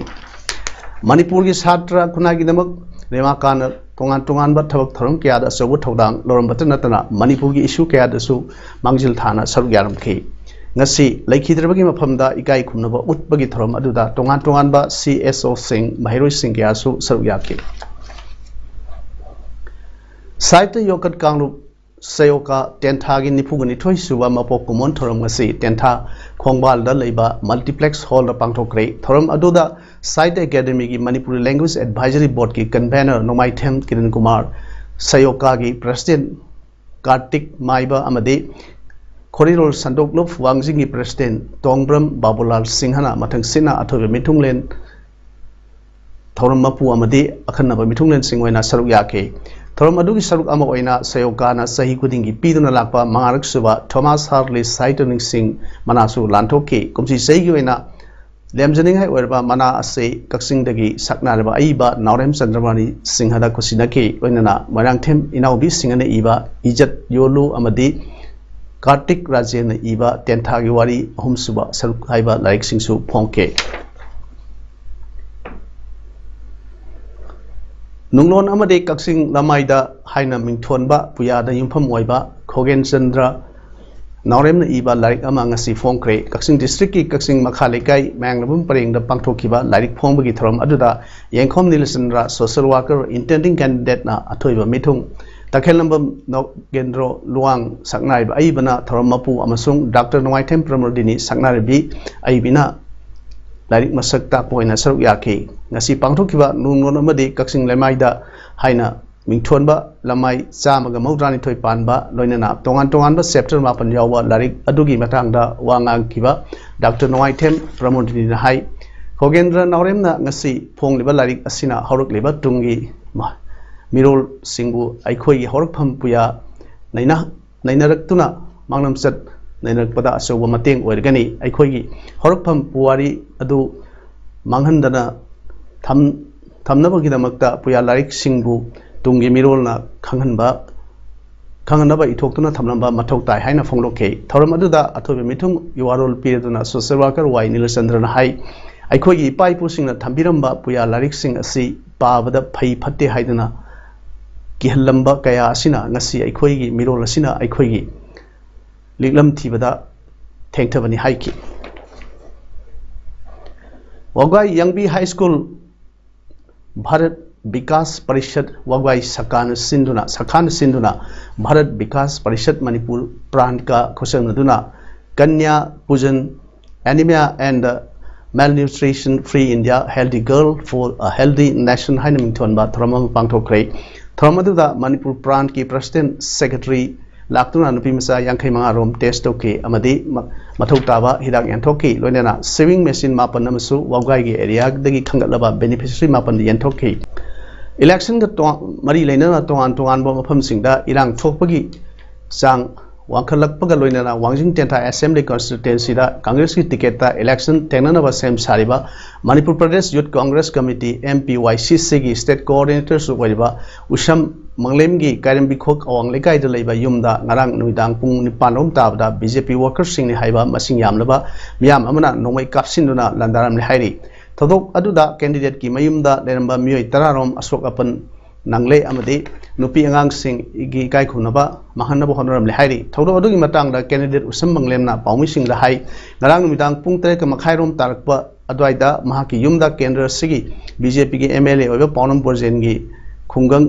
ꯃꯅꯤꯄꯨꯔꯒꯤ ꯁꯥꯇ꯭ꯔ ꯈꯨꯟꯅꯥꯏꯒꯤꯗꯃꯛ ꯔꯤꯃꯥꯀꯥꯟꯅ ꯇꯣꯉꯥꯟ ꯇꯣꯉꯥꯟꯕ ꯊꯕꯛ ꯊꯧꯔꯝ ꯀꯌꯥꯗ ꯑꯆꯧꯕ ꯊꯧꯗꯥꯡ ꯂꯧꯔꯝꯕꯇ ꯅꯠꯇꯅ ꯃꯅꯤꯄꯨꯔꯒꯤ issue ꯀꯌꯥꯗꯁꯨ ꯃꯥꯡꯖꯤꯜ ꯊꯥꯅ ꯁꯔꯨꯛ ꯌꯥꯔꯝꯈꯤ꯫ ꯉꯁꯤ ꯂꯩꯈꯤꯗ꯭ꯔꯕꯒꯤ ꯃꯐꯝꯗ ꯏꯀꯥꯏ ꯈꯨꯝꯅꯕ ꯎꯠꯄꯒꯤ ꯊꯧꯔꯝ ꯑꯗꯨꯗ ꯇꯣꯉꯥꯟ ꯇꯣꯉꯥꯟꯕ ꯁꯤ ꯑꯦꯁ ꯑꯣꯁꯤꯡ, ꯃꯍꯩꯔꯣꯏꯁꯤꯡ ꯀꯌꯥꯁꯨ ꯁꯔꯨꯛ ꯌꯥꯈꯤ꯫ ꯁꯥꯍꯤꯇ꯭ꯌ ꯌꯣꯀꯠ ꯀꯥꯡꯂꯨꯞ ꯁꯌꯣꯀꯥ ꯇꯦꯟꯊꯥꯒꯤ ꯅꯤꯐꯨꯒ ꯅꯤꯊꯣꯏ ꯁꯨꯕ ꯃꯄꯣꯛ ꯀꯨꯝꯑꯣꯟ ꯊꯧꯔꯝ ꯉꯁꯤ ꯇꯦꯟꯊꯥ ꯈꯣꯡꯕꯥꯜꯗ ꯂꯩꯕ multiplex hallꯗ ꯄꯥꯡꯊꯣꯛꯈ꯭ꯔꯦ꯫ ꯊꯧꯔꯝ ꯑꯗꯨꯗ ꯁꯥꯍꯤꯇ꯭ꯌ ꯑꯦꯀꯥꯗꯦꯃꯤꯒꯤ Manipuri Language Advisory Boardꯀꯤ convener ꯅꯣꯡꯃꯥꯏꯊꯦꯝ ꯀꯤꯔꯟ ꯀꯨꯃꯥꯔ, ꯁꯌꯣꯀꯥꯒꯤ president ꯀꯥꯔꯇꯤꯛ ꯃꯥꯏꯕ ꯑꯃꯗꯤ ꯈꯣꯔꯤꯔꯣꯜ ꯁꯟꯗꯣꯛꯂꯨꯞ ꯋꯥꯡꯖꯤꯡꯒꯤ ꯄ꯭ꯔꯦꯁꯤꯗꯦꯟ ꯇꯣꯡꯕ꯭ꯔꯝ ꯕꯥꯕꯨꯂꯥꯜ ꯁꯤꯡꯍꯅ ꯃꯊꯪ ꯁꯤꯠꯅ ꯑꯊꯣꯏꯕ ꯃꯤꯊꯨꯡꯂꯦꯟ ꯊꯧꯔꯝ ꯃꯄꯨ ꯑꯃꯗꯤ ꯑꯈꯟꯅꯕ ꯃꯤꯊꯨꯡꯂꯦꯟꯁꯤꯡ ꯑꯣꯏꯅ ꯁꯔꯨꯛ ꯌꯥꯈꯤ꯫ ꯊꯧꯔꯝ ꯑꯗꯨꯒꯤ ꯁꯔꯨꯛ ꯑꯃ ꯑꯣꯏꯅ ꯁꯌꯣꯀꯥꯅ ꯆꯍꯤ ꯈꯨꯗꯤꯡꯒꯤ ꯄꯤꯗꯨꯅ ꯂꯥꯛꯄ ꯃꯉꯥꯔꯛ ꯁꯨꯕ ꯊꯣꯃꯥꯁ ꯍꯥꯔꯂꯤ ꯁꯥꯍꯤꯇ꯭ꯌ ꯅꯤꯡꯁꯤꯡ ꯃꯅꯥꯁꯨ ꯂꯥꯟꯊꯣꯛꯈꯤ꯫ ꯀꯨꯝꯁꯤ ꯆꯍꯤꯒꯤ ꯑꯣꯏꯅ ꯂꯦꯝꯖꯅꯤꯡꯉꯥꯏ ꯑꯣꯏꯔꯕ ꯃꯅꯥ ꯑꯁꯤ ꯀꯛꯆꯤꯡꯗꯒꯤ ꯁꯛꯅꯥꯏꯔꯕ ꯑꯏꯕ ꯅꯥꯎꯔꯦꯝ ꯆꯟꯗ꯭ꯔꯃꯥꯅꯤ ꯁꯤꯡꯍꯗ ꯈꯨꯠꯁꯤꯟꯅꯈꯤ꯫ ꯂꯣꯏꯅꯅ ꯃꯣꯏꯔꯥꯡꯊꯦꯝ ꯏꯅꯥꯎꯕꯤ ꯁꯤꯡꯍꯅ ꯏꯕ ꯏꯖꯠ ꯌꯣꯜꯂꯨ ꯑꯃꯗꯤ ꯀꯥꯔꯇꯤꯛ ꯔꯥꯖꯦꯟꯅ ꯏꯕ ꯇꯦꯟꯊꯥꯒꯤ ꯋꯥꯔꯤ ꯑꯍꯨꯝꯁꯨꯕ ꯁꯔꯨꯛ ꯍꯥꯏꯕ ꯂꯥꯏꯔꯤꯛꯁꯤꯡꯁꯨ ꯐꯣꯡꯈꯤ꯫ ꯅꯨꯡꯂꯣꯟ ꯑꯃꯗꯤ ꯀꯛꯆꯤꯡ ꯂꯃꯥꯏꯗ ꯍꯥꯏꯅ ꯃꯤꯡꯊꯣꯟꯕ ꯄꯨꯌꯥꯗ ꯌꯨꯝꯐꯝ ꯑꯣꯏꯕ ꯈꯣꯒꯦꯟ ꯆꯟꯗ꯭ꯔ ꯅꯥꯎꯔꯦꯝꯅ ꯏꯕ ꯂꯥꯏꯔꯤꯛ ꯑꯃ ꯉꯁꯤ ꯐꯣꯡꯈ꯭ꯔꯦ꯫ ꯀꯛꯆꯤꯡ ꯗꯤꯁꯇ꯭ꯔꯤꯛꯀꯤ ꯀꯛꯆꯤꯡ ꯃꯈꯥ ꯂꯩꯀꯥꯏ ꯃꯌꯥꯡꯂꯕꯨꯝ ꯄꯔꯦꯡꯗ ꯄꯥꯡꯊꯣꯛꯈꯤꯕ ꯂꯥꯏꯔꯤꯛ ꯐꯣꯡꯕꯒꯤ ꯊꯧꯔꯝ ꯑꯗꯨꯗ ꯌꯦꯡꯈꯣꯝ ꯅꯤꯂꯆꯟꯗ꯭ꯔ, social worker, intending candidate ꯅ ꯑꯊꯣꯏꯕ ꯃꯤꯊꯨꯡ, ꯇꯈꯦꯜꯂꯝꯕꯝ ꯅꯣꯒꯦꯟꯗ꯭ꯔꯣ ꯂꯨꯋꯥꯡ ꯁꯛꯅꯥꯏꯕ ꯑꯏꯕꯅ ꯊꯧꯔꯝ ꯃꯄꯨ ꯑꯃꯁꯨꯡ ꯗꯥꯛꯇꯔ ꯅꯣꯡꯃꯥꯏꯊꯦꯝ ꯄ꯭ꯔꯃꯣꯗꯤꯅꯤ ꯁꯛꯅꯥꯏꯔꯕꯤ ꯑꯏꯕꯤꯅ ꯂꯥꯏꯔꯤꯛ ꯃꯁꯛ ꯇꯥꯛꯄ ꯑꯣꯏꯅ ꯁꯔꯨꯛ ꯌꯥꯈꯤ꯫ ꯉꯁꯤ ꯄꯥꯡꯊꯣꯛꯈꯤꯕ ꯅꯨꯡꯂꯣꯟ ꯑꯃꯗꯤ ꯀꯛꯆꯤꯡ ꯂꯩꯃꯥꯏꯗ ꯍꯥꯏꯅ ꯃꯤꯡꯊꯣꯟꯕ ꯂꯃꯥꯏ ꯆꯥꯝꯃꯒ ꯃꯧꯗ꯭ꯔꯥꯅꯤꯊꯣꯏ ꯄꯥꯟꯕ, ꯂꯣꯏꯅꯅ ꯇꯣꯉꯥꯟ ꯇꯣꯉꯥꯟꯕ chapter ꯃꯥꯄꯟ ꯌꯥꯎꯕ ꯂꯥꯏꯔꯤꯛ ꯑꯗꯨꯒꯤ ꯃꯇꯥꯡꯗ ꯋꯥ ꯉꯥꯡꯈꯤꯕ ꯗꯥꯛꯇꯔ ꯅꯣꯡꯃꯥꯏꯊꯦꯝ ꯄ꯭ꯔꯃꯣꯗꯤꯅꯤꯅ ꯍꯥꯏ, ꯈꯣꯒꯦꯟꯗ꯭ꯔ ꯅꯥꯎꯔꯦꯝꯅ ꯉꯁꯤ ꯐꯣꯡꯂꯤꯕ ꯂꯥꯏꯔꯤꯛ ꯑꯁꯤꯅ ꯍꯧꯔꯛꯂꯤꯕ ꯇꯨꯡꯒꯤ ꯃ-, ꯃꯤꯔꯣꯜꯁꯤꯡꯕꯨ ꯑꯩꯈꯣꯏꯒꯤ ꯍꯧꯔꯛꯐꯝ ꯄꯨꯌꯥ ꯅꯩꯅ-, ꯅꯩꯅꯔꯛꯇꯨꯅ ꯃꯥꯡꯂꯝꯆꯠ ꯅꯩꯅꯔꯛꯄꯗ ꯑꯆꯧꯕ ꯃꯇꯦꯡ ꯑꯣꯏꯔꯒꯅꯤ꯫ ꯑꯩꯈꯣꯏꯒꯤ ꯍꯧꯔꯛꯐꯝ ꯄꯨꯋꯥꯔꯤ ꯑꯗꯨ ꯃꯥꯡꯍꯟꯗꯅ ꯊꯝ-, ꯊꯝꯅꯕꯒꯤꯗꯃꯛꯇ ꯄꯨꯌꯥ ꯂꯥꯏꯔꯤꯛꯁꯤꯡꯕꯨ ꯇꯨꯡꯒꯤ ꯃꯤꯔꯣꯜꯅ ꯈꯪꯍꯟꯕ, ꯈꯪꯍꯟꯅꯕ ꯏꯊꯣꯛꯇꯨꯅ ꯊꯝꯂꯝꯕ ꯃꯊꯧ ꯇꯥꯏ ꯍꯥꯏꯅ ꯐꯣꯡꯗꯣꯛꯈꯤ꯫ ꯊꯧꯔꯝ ꯑꯗꯨꯗ ꯑꯊꯣꯏꯕ ꯃꯤꯊꯨꯡ ꯌꯨꯋꯥꯔꯣꯜ ꯄꯤꯔꯗꯨꯅ social worker ꯋꯥꯏ ꯅꯤꯂꯆꯟꯗ꯭ꯔꯅ ꯍꯥꯏ, ꯑꯩꯈꯣꯏꯒꯤ ꯏꯄꯥ ꯏꯄꯨꯁꯤꯡꯅ ꯊꯝꯕꯤꯔꯝꯕ ꯄꯨꯌꯥ ꯂꯥꯏꯔꯤꯛꯁꯤꯡ ꯑꯁꯤ ꯄꯥꯕꯗ ꯐꯩ ꯐꯠꯇꯦ ꯍꯥꯏꯗꯨꯅ ꯀꯤꯍꯜꯂꯝꯕ ꯀꯌꯥ ꯑꯁꯤꯅ ꯉꯁꯤ ꯑꯩꯈꯣꯏꯒꯤ ꯃꯤꯔꯣꯜ ꯑꯁꯤꯅ ꯑꯩꯈꯣꯏꯒꯤ ꯂꯤꯛꯂꯝ ꯊꯤꯕꯗ ꯊꯦꯡꯊꯕꯅꯤ ꯍꯥꯏꯈꯤ꯫ ꯋꯥꯒꯥꯏ ꯌꯥꯡꯕꯤ ꯍꯥꯏ ꯁ꯭ꯀꯨꯜ ꯚꯥꯔꯠ ꯕꯤꯀꯥꯁ ꯄꯔꯤꯁꯠ ꯋꯥꯒꯥꯏ ꯁꯀꯥꯅ ꯁꯤꯟꯗꯨꯅ, ꯁꯈꯥꯅ ꯁꯤꯟꯗꯨꯅ Bharat Vikas parishad Manipur ꯄ꯭ꯔꯥꯟꯠꯀ ꯈꯨꯠꯁꯝꯅꯗꯨꯅ Kanya ꯄꯨꯖꯟ, anemia and malnutrition free India, healthy girl for a healthy nation ꯍꯥꯏꯅ ꯃꯤꯡꯊꯣꯟꯕ ꯊꯧꯔꯝ ꯑꯃ ꯄꯥꯡꯊꯣꯛꯈ꯭ꯔꯦ꯫ ꯊꯧꯔꯝ ꯑꯗꯨꯗ ꯃꯅꯤꯄꯨꯔ ꯄ꯭ꯔꯥꯟꯠꯀꯤ president secretary ꯂꯥꯛꯇꯨꯅ ꯅꯨꯄꯤ ꯃꯆꯥ ꯌꯥꯡꯈꯩ ꯃꯉꯥ ꯔꯣꯝ ꯇꯦꯁ ꯇꯧꯈꯤ ꯑꯃꯗꯤ ꯃ- ꯃꯊꯧ ꯇꯥꯕ ꯍꯤꯗꯥꯛ ꯌꯦꯟꯊꯣꯛꯈꯤ꯫ ꯂꯣꯏꯅꯅ ꯁꯤꯋꯤꯡ ꯃꯦꯆꯤꯟ ꯃꯥꯄꯟ ꯑꯃꯁꯨ ꯋꯥꯕꯒꯥꯏꯒꯤ ꯑꯦꯔꯤꯌꯥꯗꯒꯤ ꯈꯟꯒꯠꯂꯕ ꯕꯦꯅꯤꯐꯤꯁꯔꯤ ꯃꯥꯄꯟ ꯌꯦꯟꯊꯣꯛꯈꯤ꯫ ꯏꯂꯦꯛꯁꯟꯒ ꯇꯣꯉꯥꯟ- ꯃꯔꯤ ꯂꯩꯅꯅ ꯇꯣꯉꯥꯟ ꯇꯣꯉꯥꯟꯕ ꯃꯐꯝꯁꯤꯡꯗ ꯏꯔꯥꯡ ꯊꯣꯛꯄꯒꯤ ꯆꯥꯡ ꯋꯥꯡꯈꯠꯂꯛꯄꯒ ꯂꯣꯏꯅꯅ ꯋꯥꯡꯖꯤꯡ ꯇꯦꯟꯊꯥ ꯑꯦꯁꯦꯝꯕ꯭ꯂꯤ ꯀꯟꯁꯇꯤꯇ꯭ꯋꯦꯟꯁꯤꯗ ꯀꯪꯒ꯭ꯔꯦꯁꯀꯤ ꯇꯤꯀꯦꯠꯇ ꯏꯂꯦꯛꯁꯟ ꯊꯦꯡꯅꯅꯕ ꯁꯦꯝ ꯁꯥꯔꯤꯕ ꯃꯅꯤꯄꯨꯔ ꯄ꯭ꯔꯗꯦꯁ ꯌꯨꯠ ꯀꯪꯒ꯭ꯔꯦꯁ ꯀꯃꯤꯇꯤ, ꯑꯦꯝ ꯄꯤ ꯋꯥꯏ ꯁꯤ ꯁꯤꯒꯤ ꯁ꯭ꯇꯦꯠ ꯀꯣꯑꯣꯔꯗꯤꯅꯦꯇꯔꯁꯨ ꯑꯣꯏꯔꯤꯕ ꯎꯁꯝ ꯃꯪꯂꯦꯝꯒꯤ ꯀꯥꯏꯔꯦꯝꯕꯤꯈꯣꯛ ꯑꯋꯥꯡ ꯂꯩꯀꯥꯏꯗ ꯂꯩꯕ ꯌꯨꯝꯗ ꯉꯔꯥꯡ ꯅꯨꯃꯤꯗꯥꯡ ꯄꯨꯡ ꯅꯤꯄꯥꯟ ꯔꯣꯝ ꯇꯥꯕꯗ ꯕꯤ ꯖꯦ ꯄꯤ ꯋꯥꯔꯀꯔꯁꯤꯡꯅꯤ ꯍꯥꯏꯕ ꯃꯁꯤꯡ ꯌꯥꯝꯂꯕ ꯃꯤꯌꯥꯝ ꯑꯃꯅ ꯅꯣꯡꯃꯩ ꯀꯥꯞꯁꯤꯟꯗꯨꯅ ꯂꯥꯟꯗꯥꯔꯝꯂꯦ ꯍꯥꯏꯔꯤ꯫ ꯊꯧꯗꯣꯛ ꯑꯗꯨꯗ ꯀꯦꯟꯗꯤꯗꯦꯠꯀꯤ ꯃꯌꯨꯝꯗ ꯂꯩꯔꯝꯕ ꯃꯤꯑꯣꯏ ꯇꯔꯥ ꯔꯣꯝ ꯑꯁꯣꯛ ꯑꯄꯟ ꯅꯪꯂꯦ ꯑꯃꯗꯤ ꯅꯨꯄꯤ ꯑꯉꯥꯡꯁꯤꯡꯒꯤ ꯏꯀꯥꯏ ꯈꯨꯝꯅꯕ ꯃꯥꯡꯍꯟꯅꯕ ꯍꯣꯠꯅꯔꯝꯂꯦ ꯍꯥꯏꯔꯤ꯫ ꯊꯧꯗꯣꯛ ꯑꯗꯨꯒꯤ ꯃꯇꯥꯡꯗ ꯀꯦꯟꯗꯤꯗꯦꯠ ꯎꯁꯝ ꯃꯪꯂꯦꯝꯅ ꯄꯥꯎꯃꯤꯁꯤꯡꯗ ꯍꯥꯏ, ꯉꯔꯥꯡ ꯅꯨꯃꯤꯗꯥꯡ ꯄꯨꯡ ꯇꯔꯦꯠꯀ ꯃꯈꯥꯏꯔꯣꯝ ꯇꯥꯔꯛꯄ ꯑꯗꯨꯋꯥꯏꯗ ꯃꯍꯥꯛꯀꯤ ꯌꯨꯝꯗ ꯀꯦꯟꯗ꯭ꯔ ꯑꯁꯤꯒꯤ ꯕꯤ ꯖꯦ ꯄꯤꯒꯤ ꯑꯦꯝ ꯑꯦꯜ ꯑꯦ ꯑꯣꯏꯕ ꯄꯥꯎꯅꯝ ꯕ꯭ꯔꯣꯖꯦꯟꯒꯤ ꯈꯨꯡꯒꯪ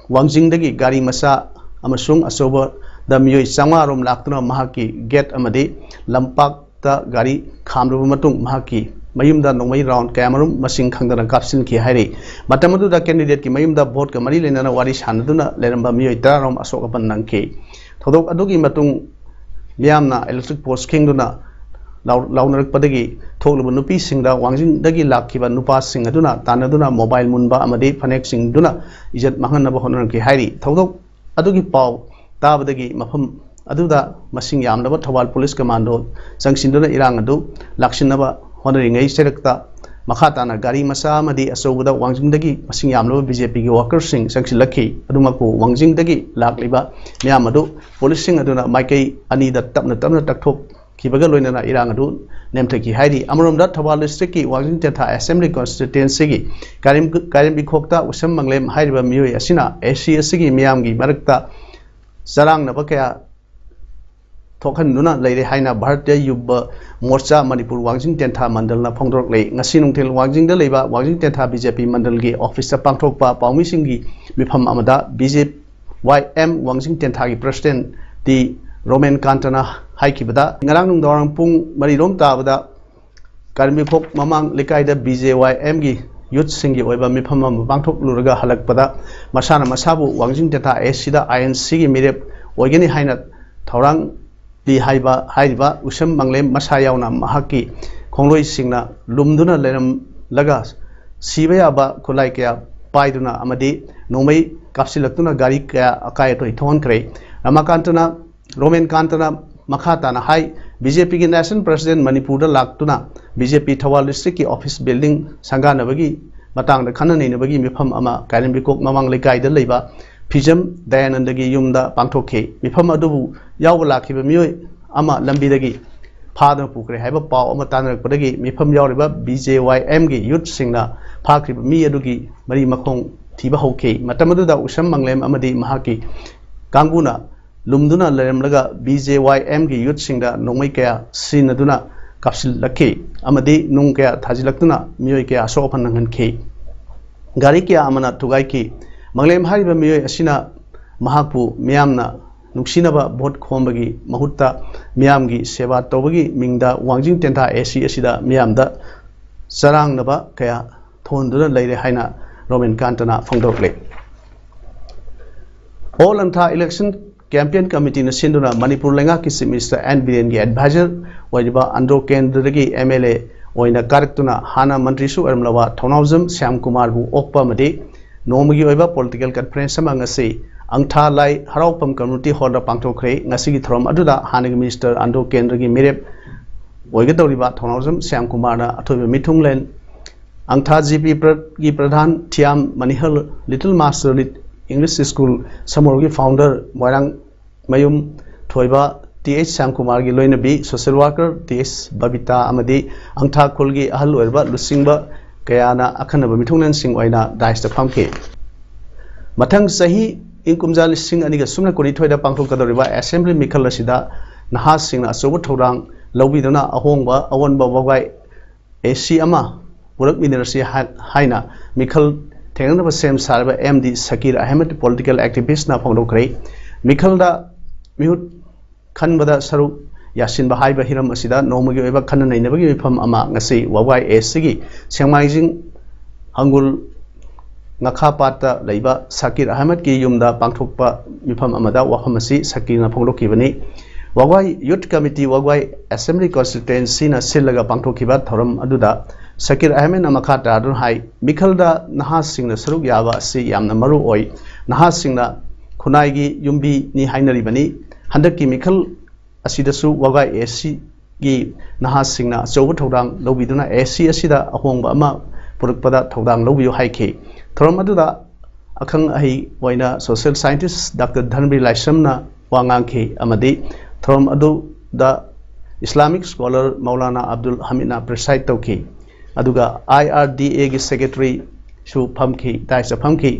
ꯋꯥꯡꯖꯤꯡꯗꯒꯤ ꯒꯥꯔꯤ ꯃꯆꯥ ꯑꯃꯁꯨꯡ ꯑꯆꯧꯕꯗ ꯃꯤꯑꯣꯏ ꯆꯥꯝꯃꯉꯥ ꯔꯣꯝ ꯂꯥꯛꯇꯨꯅ ꯃꯍꯥꯛꯀꯤ ꯒꯦꯠ ꯑꯃꯗꯤ ꯂꯝꯄꯥꯛꯇ ꯒꯥꯔꯤ ꯈꯥꯝꯂꯕ ꯃꯇꯨꯡ ꯃꯍꯥꯛꯀꯤ ꯃꯌꯨꯝꯗ ꯅꯣꯡꯃꯩ ꯔꯥꯎꯟ ꯀꯌꯥꯃꯔꯨꯝ ꯃꯁꯤꯡ ꯈꯪꯗꯅ ꯀꯥꯞꯁꯤꯟꯈꯤ ꯍꯥꯏꯔꯤ꯫ ꯃꯇꯝ ꯑꯗꯨꯗ ꯀꯦꯟꯗꯤꯗꯦꯠꯀꯤ ꯃꯌꯨꯝꯗ ꯚꯣꯠꯀ ꯃꯔꯤ ꯂꯩꯅꯅ ꯋꯥꯔꯤ ꯁꯥꯟꯅꯗꯨꯅ ꯂꯩꯔꯝꯕ ꯃꯤꯑꯣꯏ ꯇꯔꯥ ꯔꯣꯝ ꯑꯁꯣꯛ ꯑꯄꯟ ꯅꯪꯈꯤ꯫ ꯊꯧꯗꯣꯛ ꯑꯗꯨꯒꯤ ꯃꯇꯨꯡ ꯃꯤꯌꯥꯝꯅ ꯏꯂꯦꯛꯇ꯭ꯔꯤꯛ ꯄꯣꯁ ꯈꯤꯡꯗꯨꯅ ꯂꯥꯎ- ꯂꯥꯎꯅꯔꯛꯄꯗꯒꯤ ꯊꯣꯛꯂꯕ ꯅꯨꯄꯤꯁꯤꯡꯗ ꯋꯥꯡꯖꯤꯡꯗꯒꯤ ꯂꯥꯛꯈꯤꯕ ꯅꯨꯄꯥꯁꯤꯡ ꯑꯗꯨꯅ ꯇꯥꯟꯅꯗꯨꯅ ꯃꯣꯕꯥꯏꯜ ꯃꯨꯟꯕ ꯑꯃꯗꯤ ꯐꯅꯦꯛꯁꯤꯡꯗꯨꯅ ꯏꯖꯠ ꯃꯥꯡꯍꯟꯅꯕ ꯍꯣꯠꯅꯔꯛꯈꯤ ꯍꯥꯏꯔꯤ꯫ ꯊꯧꯗꯣꯛ ꯑꯗꯨꯒꯤ ꯄꯥꯎ ꯇꯥꯕꯗꯒꯤ ꯃꯐꯝ ꯑꯗꯨꯗ ꯃꯁꯤꯡ ꯌꯥꯝꯂꯕ ꯊꯧꯕꯥꯜ ꯄꯨꯂꯤꯁ ꯀꯃꯥꯟꯗꯣ ꯆꯪꯁꯤꯟꯗꯨꯅ ꯏꯔꯥꯡ ꯑꯗꯨ ꯂꯥꯛꯁꯤꯟꯅꯕ ꯍꯣꯠꯅꯔꯤꯉꯩ ꯆꯩꯔꯛꯇ ꯃꯈꯥ ꯇꯥꯅ ꯒꯥꯔꯤ ꯃꯆꯥ ꯑꯃꯗꯤ ꯑꯆꯧꯕꯗ ꯋꯥꯡꯖꯤꯡꯗꯒꯤ ꯃꯁꯤꯡ ꯌꯥꯝꯂꯕ ꯕꯤ ꯖꯦ ꯄꯤꯒꯤ ꯋꯥꯔꯀꯔꯁꯤꯡ ꯆꯪꯁꯤꯜꯂꯛꯈꯤ꯫ ꯑꯗꯨꯃꯛꯄꯨ ꯋꯥꯡꯖꯤꯡꯗꯒꯤ ꯂꯥꯛꯂꯤꯕ ꯃꯤꯌꯥꯝ ꯑꯗꯨ ꯄꯨꯂꯤꯁꯁꯤꯡ ꯑꯗꯨꯅ ꯃꯥꯏꯀꯩ ꯑꯅꯤꯗ ꯇꯞꯅ ꯇꯞꯅ ꯇꯛꯊꯣꯛꯈꯤꯕꯒ ꯂꯣꯏꯅꯅ ꯏꯔꯥꯡ ꯑꯗꯨ ꯅꯦꯝꯊꯈꯤ ꯍꯥꯏꯔꯤ꯫ ꯑꯃꯔꯣꯝꯗ ꯊꯧꯕꯥꯜ ꯗꯤꯁꯇ꯭ꯔꯤꯛꯀꯤ ꯋꯥꯡꯖꯤꯡ ꯇꯦꯟꯊꯥ ꯑꯦꯁꯦꯝꯕ꯭ꯂꯤ ꯀꯟꯁꯇꯤꯇ꯭ꯋꯦꯟꯁꯤꯒꯤ ꯀꯥꯔꯦꯝ- ꯀꯥꯔꯦꯝꯕꯤꯈꯣꯛꯇ ꯎꯁꯝ ꯃꯪꯂꯦꯝ ꯍꯥꯏꯔꯤꯕ ꯃꯤꯑꯣꯏ ꯑꯁꯤꯅ ꯑꯦ ꯁꯤ ꯑꯁꯤꯒꯤ ꯃꯤꯌꯥꯝꯒꯤ ꯃꯔꯛꯇ ꯆꯔꯥꯡꯅꯕ ꯀꯌꯥ ꯊꯣꯛꯍꯟꯗꯨꯅ ꯂꯩꯔꯦ ꯍꯥꯏꯅ ꯚꯥꯔꯇꯤꯌ ꯌꯨꯕ ꯃꯣꯔꯆꯥ ꯃꯅꯤꯄꯨꯔ ꯋꯥꯡꯖꯤꯡ ꯇꯦꯟꯊꯥ ꯃꯟꯗꯜꯅ ꯐꯣꯡꯗꯣꯔꯛꯂꯤ꯫ ꯉꯁꯤ ꯅꯨꯡꯊꯤꯜ ꯋꯥꯡꯖꯤꯡꯗ ꯂꯩꯕ ꯋꯥꯡꯖꯤꯡ ꯇꯦꯟꯊꯥ ꯕꯤ ꯖꯦ ꯄꯤ ꯃꯟꯗꯜꯒꯤ ꯑꯣꯐꯤꯁꯇ ꯄꯥꯡꯊꯣꯛꯄ ꯄꯥꯎꯃꯤꯁꯤꯡꯒꯤ ꯃꯤꯐꯝ ꯑꯃꯗ ꯕꯤ ꯖꯦ ꯋꯥꯏ ꯑꯦꯝ ꯋꯥꯡꯖꯤꯡ ꯇꯦꯟꯊꯥꯒꯤ ꯄ꯭ꯔꯁꯤꯗꯦꯟ ꯇꯤ ꯔꯣꯃꯦꯟ ꯀꯥꯟꯇꯅ ꯍꯥꯏꯈꯤꯕꯗ, ꯉꯔꯥꯡ ꯅꯨꯡꯗꯥꯡꯋꯥꯏꯔꯝ ꯄꯨꯡ ꯃꯔꯤ ꯔꯣꯝ ꯇꯥꯕꯗ ꯀꯥꯔꯦꯝꯕꯤꯈꯣꯛ ꯃꯃꯥꯡ ꯂꯩꯀꯥꯏꯗ ꯕꯤ ꯖꯦ ꯋꯥꯏ ꯑꯦꯝꯒꯤ ꯌꯨꯠꯁꯤꯡꯒꯤ ꯑꯣꯏꯕ ꯃꯤꯐꯝ ꯑꯃ ꯄꯥꯡꯊꯣꯛꯂꯨꯔꯒ ꯍꯜꯂꯛꯄꯗ ꯃꯁꯥꯅ ꯃꯁꯥꯕꯨ ꯋꯥꯡꯖꯤꯡ ꯇꯦꯟꯊꯥ ꯑꯦ ꯁꯤꯗ ꯑꯥꯏ ꯑꯦꯟ ꯁꯤꯒꯤ ꯃꯤꯔꯦꯞ ꯑꯣꯏꯒꯅꯤ ꯍꯥꯏꯅ ꯊꯧꯔꯥꯡ ꯄꯤ ꯍꯥꯏꯕ, ꯍꯥꯏꯔꯤꯕ ꯎꯁꯝ ꯃꯪꯂꯦꯝ ꯃꯁꯥ ꯌꯥꯎꯅ ꯃꯍꯥꯛꯀꯤ ꯈꯣꯡꯂꯣꯏꯁꯤꯡꯅ ꯂꯨꯝꯗꯨꯅ ꯂꯩꯔꯝꯂꯒ ꯁꯤꯕ ꯌꯥꯕ ꯈꯨꯠꯂꯥꯏ ꯀꯌꯥ ꯄꯥꯏꯗꯨꯅ ꯑꯃꯗꯤ ꯅꯣꯡꯃꯩ ꯀꯥꯞꯁꯤꯜꯂꯛꯇꯨꯅ ꯒꯥꯔꯤ ꯀꯌꯥ ꯑꯀꯥꯏ ꯑꯇꯣꯏ ꯊꯣꯛꯍꯟꯈ꯭ꯔꯦ꯫ ꯔꯃꯥꯀꯥꯟꯇꯅ, ꯔꯣꯃꯦꯟ ꯀꯥꯟꯇꯅ ꯃꯈꯥ ꯇꯥꯅ ꯍꯥꯏ, ꯕꯤ ꯖꯦ ꯄꯤꯒꯤ national president ꯃꯅꯤꯄꯨꯔꯗ ꯂꯥꯛꯇꯨꯅ ꯕꯤ ꯖꯦ ꯄꯤ ꯊꯧꯕꯥꯜ districtꯀꯤ office building ꯁꯪꯒꯥꯅꯕꯒꯤ ꯃꯇꯥꯡꯗ ꯈꯟꯅ ꯅꯩꯅꯕꯒꯤ ꯃꯤꯐꯝ ꯑꯃ ꯀꯥꯏꯔꯦꯝꯕꯤꯈꯣꯛ ꯃꯃꯥꯡ ꯂꯩꯀꯥꯏꯗ ꯂꯩꯕ ꯐꯤꯖꯝ ꯗꯌꯥꯅꯟꯗꯒꯤ ꯌꯨꯝꯗ ꯄꯥꯡꯊꯣꯛꯈꯤ꯫ ꯃꯤꯐꯝ ꯑꯗꯨꯕꯨ ꯌꯥꯎꯕ ꯂꯥꯛꯈꯤꯕ ꯃꯤꯑꯣꯏ ꯑꯃ ꯂꯝꯕꯤꯗꯒꯤ ꯐꯥꯗꯨꯅ ꯄꯨꯈ꯭ꯔꯦ ꯍꯥꯏꯕ ꯄꯥꯎ ꯑꯃ ꯇꯥꯅꯔꯛꯄꯗꯒꯤ ꯃꯤꯐꯝ ꯌꯥꯎꯔꯤꯕ ꯕꯤ ꯖꯦ ꯋꯥꯏ ꯑꯦꯝꯒꯤ youthꯁꯤꯡꯅ ꯐꯥꯈ꯭ꯔꯤꯕ ꯃꯤ ꯑꯗꯨꯒꯤ ꯃꯔꯤ ꯃꯈꯣꯡ ꯊꯤꯕ ꯍꯧꯈꯤ꯫ ꯃꯇꯝ ꯑꯗꯨꯗ ꯎꯁꯝ ꯃꯪꯂꯦꯝ ꯑꯃꯗꯤ ꯃꯍꯥꯛꯀꯤ ꯀꯥꯡꯕꯨꯅ ꯂꯨꯝꯗꯨꯅ ꯂꯩꯔꯝꯂꯒ ꯕꯤ ꯖꯦ ꯋꯥꯏ ꯑꯦꯝꯒꯤ youthꯁꯤꯡꯗ ꯅꯣꯡꯃꯩ ꯀꯌꯥ ꯁꯤꯖꯤꯟꯅꯗꯨꯅ ꯀꯥꯞꯁꯤꯜꯂꯛꯈꯤ ꯑꯃꯗꯤ ꯅꯨꯡ ꯀꯌꯥ ꯊꯥꯖꯤꯜꯂꯛꯇꯨꯅ ꯃꯤꯑꯣꯏ ꯀꯌꯥ ꯑꯁꯣꯛ ꯑꯄꯟ ꯅꯪꯍꯟꯈꯤ꯫ ꯒꯥꯔꯤ ꯀꯌꯥ ꯑꯃꯅ ꯊꯨꯒꯥꯏꯈꯤ꯫ ꯃꯪꯂꯦꯝ ꯍꯥꯏꯔꯤꯕ ꯃꯤꯑꯣꯏ ꯑꯁꯤꯅ ꯃꯍꯥꯛꯄꯨ ꯃꯤꯌꯥꯝꯅ ꯅꯨꯡꯁꯤꯅꯕ ꯚꯣꯠ ꯈꯣꯝꯕꯒꯤ ꯃꯍꯨꯠꯇ ꯃꯤꯌꯥꯝꯒꯤ ꯁꯦꯕꯥ ꯇꯧꯕꯒꯤ ꯃꯤꯡꯗ ꯋꯥꯡꯖꯤꯡ ꯇꯦꯟꯊꯥ ꯑꯦ ꯁꯤ ꯑꯁꯤꯗ ꯃꯤꯌꯥꯝꯗ ꯆꯔꯥꯡꯅꯕ ꯀꯌꯥ ꯊꯣꯛꯍꯟꯗꯨꯅ ꯂꯩꯔꯦ ꯍꯥꯏꯅ ꯔꯣꯃꯦꯟ ꯀꯥꯟꯇꯅ ꯐꯣꯡꯗꯣꯛꯂꯤ꯫ All Angtha Election Campaign Committeeꯅ ꯁꯤꯟꯗꯨꯅ ꯃꯅꯤꯄꯨꯔ ꯂꯩꯉꯥꯛꯀꯤ Chief Minister ꯑꯦꯟ ꯕꯤꯔꯦꯟꯒꯤ advisor ꯑꯣꯏꯔꯤꯕ ꯑꯟꯗ꯭ꯔꯣ ꯀꯦꯟꯗ꯭ꯔꯗꯒꯤ ꯑꯦꯝ ꯑꯦꯜ ꯑꯦ ꯑꯣꯏꯅ ꯀꯥꯔꯛꯇꯨꯅ ꯍꯥꯟꯅ ꯃꯟꯇ꯭ꯔꯤꯁꯨ ꯑꯣꯏꯔꯝꯂꯕ ꯊꯧꯅꯥꯎꯖꯝ ꯁ꯭ꯌꯥꯝ ꯀꯨꯃꯥꯔꯕꯨ ꯑꯣꯛꯄ ꯑꯃꯗꯤ ꯅꯣꯡꯃꯒꯤ ꯑꯣꯏꯕ political conference ꯑꯃ ꯉꯁꯤ ꯑꯪꯊꯥ ꯂꯥꯏ ꯍꯔꯥꯎꯐꯝ community hallꯗ ꯄꯥꯡꯊꯣꯛꯈ꯭ꯔꯦ꯫ ꯉꯁꯤꯒꯤ ꯊꯧꯔꯝ ꯑꯗꯨꯗ ꯍꯥꯟꯅꯒꯤ minister ꯑꯟꯗ꯭ꯔꯣ ꯀꯦꯟꯗ꯭ꯔꯒꯤ ꯃꯤꯔꯦꯞ ꯑꯣꯏꯒꯗꯧꯔꯤꯕ ꯊꯧꯅꯥꯎꯖꯝ ꯁ꯭ꯌꯥꯝ ꯀꯨꯃꯥꯔꯅ ꯑꯊꯣꯏꯕ ꯃꯤꯊꯨꯡꯂꯦꯟ ꯑꯪꯊꯥ ꯖꯤ ꯄꯤ ꯄ꯭ꯔ-, ꯒꯤ ꯄ꯭ꯔꯙꯥꯟ ꯊꯤꯌꯥꯝ ꯃꯅꯤꯍꯔ, Little Master English School ꯁꯃꯣꯔꯒꯤ founder ꯃꯣꯏꯔꯥꯡ ꯃꯌꯨꯝ ꯊꯣꯏꯕ ꯇꯤ ꯑꯩꯆ ꯁ꯭ꯌꯥꯝꯀꯨꯃꯥꯔꯒꯤ ꯂꯣꯏꯅꯕꯤ social worker T H Babita ꯑꯃꯗꯤ ꯑꯪꯊꯥ ꯈꯨꯜꯒꯤ ꯑꯍꯜ ꯑꯣꯏꯔꯕ ꯂꯨꯆꯤꯡꯕ ꯀꯌꯥꯅ ꯑꯈꯟꯅꯕ ꯃꯤꯊꯨꯡꯂꯦꯟꯁꯤꯡ ꯑꯣꯏꯅ dais ꯇ ꯐꯝꯈꯤ꯫ ꯃꯊꯪ ꯆꯍꯤ ꯏꯪ ꯀꯨꯝꯖꯥ ꯂꯤꯁꯤꯡ ꯑꯅꯤꯒ ꯁꯨꯞꯅ ꯀꯨꯟꯅꯤꯊꯣꯏꯗ ꯄꯥꯡꯊꯣꯛꯀꯗꯧꯔꯤꯕ assembly ꯃꯤꯈꯜ ꯑꯁꯤꯗ ꯅꯍꯥꯁꯤꯡꯅ ꯑꯆꯧꯕ ꯊꯧꯗꯥꯡ ꯂꯧꯕꯤꯗꯨꯅ ꯑꯍꯣꯡꯕ ꯑꯑꯣꯟꯕ ꯋꯥꯕꯥꯏ ꯑꯦ ꯁꯤ ꯑꯃ ꯄꯨꯔꯛꯃꯤꯟꯅꯔꯁꯤ ꯍꯥꯏ-, ꯍꯥꯏꯅ ꯃꯤꯈꯜ ꯊꯦꯡꯅꯅꯕ ꯁꯦꯝ ꯁꯥꯔꯕ ꯑꯦꯝ ꯗꯤ ꯁꯀꯤꯔ ꯑꯍꯃꯗ political activistꯅ ꯐꯣꯡꯗꯣꯛꯈ꯭ꯔꯦ꯫ ꯃꯤꯈꯜꯗ ꯃꯤꯍꯨꯠ ꯈꯟꯕꯗ ꯁꯔꯨꯛ ꯌꯥꯁꯤꯟꯕ ꯍꯥꯏꯕ ꯍꯤꯔꯝ ꯑꯁꯤꯗ ꯅꯣꯡꯃꯒꯤ ꯑꯣꯏꯕ ꯈꯟꯅ ꯅꯩꯅꯕꯒꯤ ꯃꯤꯐꯝ ꯑꯃ ꯉꯁꯤ ꯋꯥꯕꯥꯏ ꯑꯦ ꯁꯤꯒꯤ ꯁꯦꯡꯃꯥꯏꯖꯤꯡ ꯍꯪꯒꯨꯜ ꯉꯥꯈꯥꯄꯥꯠꯇ ꯂꯩꯕ ꯁꯀꯤꯔ ꯑꯍꯃꯗꯀꯤ ꯌꯨꯝꯗ ꯄꯥꯡꯊꯣꯛꯄ ꯃꯤꯐꯝ ꯑꯃꯗ ꯋꯥꯐꯝ ꯑꯁꯤ ꯁꯀꯤꯔꯅ ꯐꯣꯡꯗꯣꯛꯈꯤꯕꯅꯤ꯫ ꯋꯥꯒ꯭ꯋꯥꯏ ꯌꯨꯠ ꯀꯃꯤꯇꯤ ꯋꯥꯒ꯭ꯋꯥꯏ ꯑꯦꯁꯦꯝꯕ꯭ꯂꯤ ꯀꯣꯟꯁꯇꯤꯇ꯭ꯋꯦꯟꯁꯤꯅ ꯁꯤꯜꯂꯒ ꯄꯥꯡꯊꯣꯛꯈꯤꯕ ꯊꯧꯔꯝ ꯑꯗꯨꯗ ꯁꯀꯤꯔ ꯑꯍꯃꯦꯗꯅ ꯃꯈꯥ ꯇꯥꯗꯨꯅ ꯍꯥꯏ, ꯃꯤꯈꯜꯗ ꯅꯍꯥꯁꯤꯡꯅ ꯁꯔꯨꯛ ꯌꯥꯕ ꯑꯁꯤ ꯌꯥꯝꯅ ꯃꯔꯨ ꯑꯣꯏ꯫ ꯅꯍꯥꯁꯤꯡꯅ ꯈꯨꯟꯅꯥꯏꯒꯤ ꯌꯨꯝꯕꯤꯅꯤ ꯍꯥꯏꯅꯔꯤꯕꯅꯤ꯫ ꯍꯟꯗꯛꯀꯤ ꯃꯤꯈꯜ ꯑꯁꯤꯗꯁꯨ ꯋꯥꯒꯥꯏ ꯑꯦ ꯁꯤꯒꯤ ꯅꯍꯥꯁꯤꯡꯅ ꯑꯆꯧꯕ ꯊꯧꯗꯥꯡ ꯂꯧꯕꯤꯗꯨꯅ ꯑꯦ ꯁꯤ ꯑꯁꯤꯗ ꯑꯍꯣꯡꯕ ꯑꯃ ꯄꯨꯔꯛꯄꯗ ꯊꯧꯗꯥꯡ ꯂꯧꯕꯤꯌꯨ ꯍꯥꯏꯈꯤ꯫ ꯊꯧꯔꯝ ꯑꯗꯨꯗ ꯑꯈꯪ ꯑꯍꯩ ꯑꯣꯏꯅ ꯁꯣꯁꯤꯌꯦꯜ ꯁꯥꯏꯟꯇꯤꯁ ꯗꯥꯛꯇꯔ ꯙꯟꯕꯤꯔ ꯂꯥꯏꯁ꯭ꯔꯝꯅ ꯋꯥ ꯉꯥꯡꯈꯤ ꯑꯃꯗꯤ ꯊꯧꯔꯝ ꯑꯗꯨꯗ ꯏꯁꯂꯥꯃꯤꯛ ꯁ꯭ꯀꯣꯂꯔ ꯃꯧꯂꯥꯅꯥ ꯑꯕꯗꯨꯜ ꯍꯃꯤꯗꯅ ꯄ꯭ꯔꯤꯁꯥꯏꯗ ꯇꯧꯈꯤ꯫ ꯑꯗꯨꯒ ꯑꯥꯏ ꯑꯥꯔ ꯗꯤ ꯑꯦꯒꯤ ꯁꯦꯀ꯭ꯔꯦꯇꯔꯤꯁꯨ ꯐꯝꯈꯤ, ꯗꯥꯏꯁꯇ ꯐꯝꯈꯤ꯫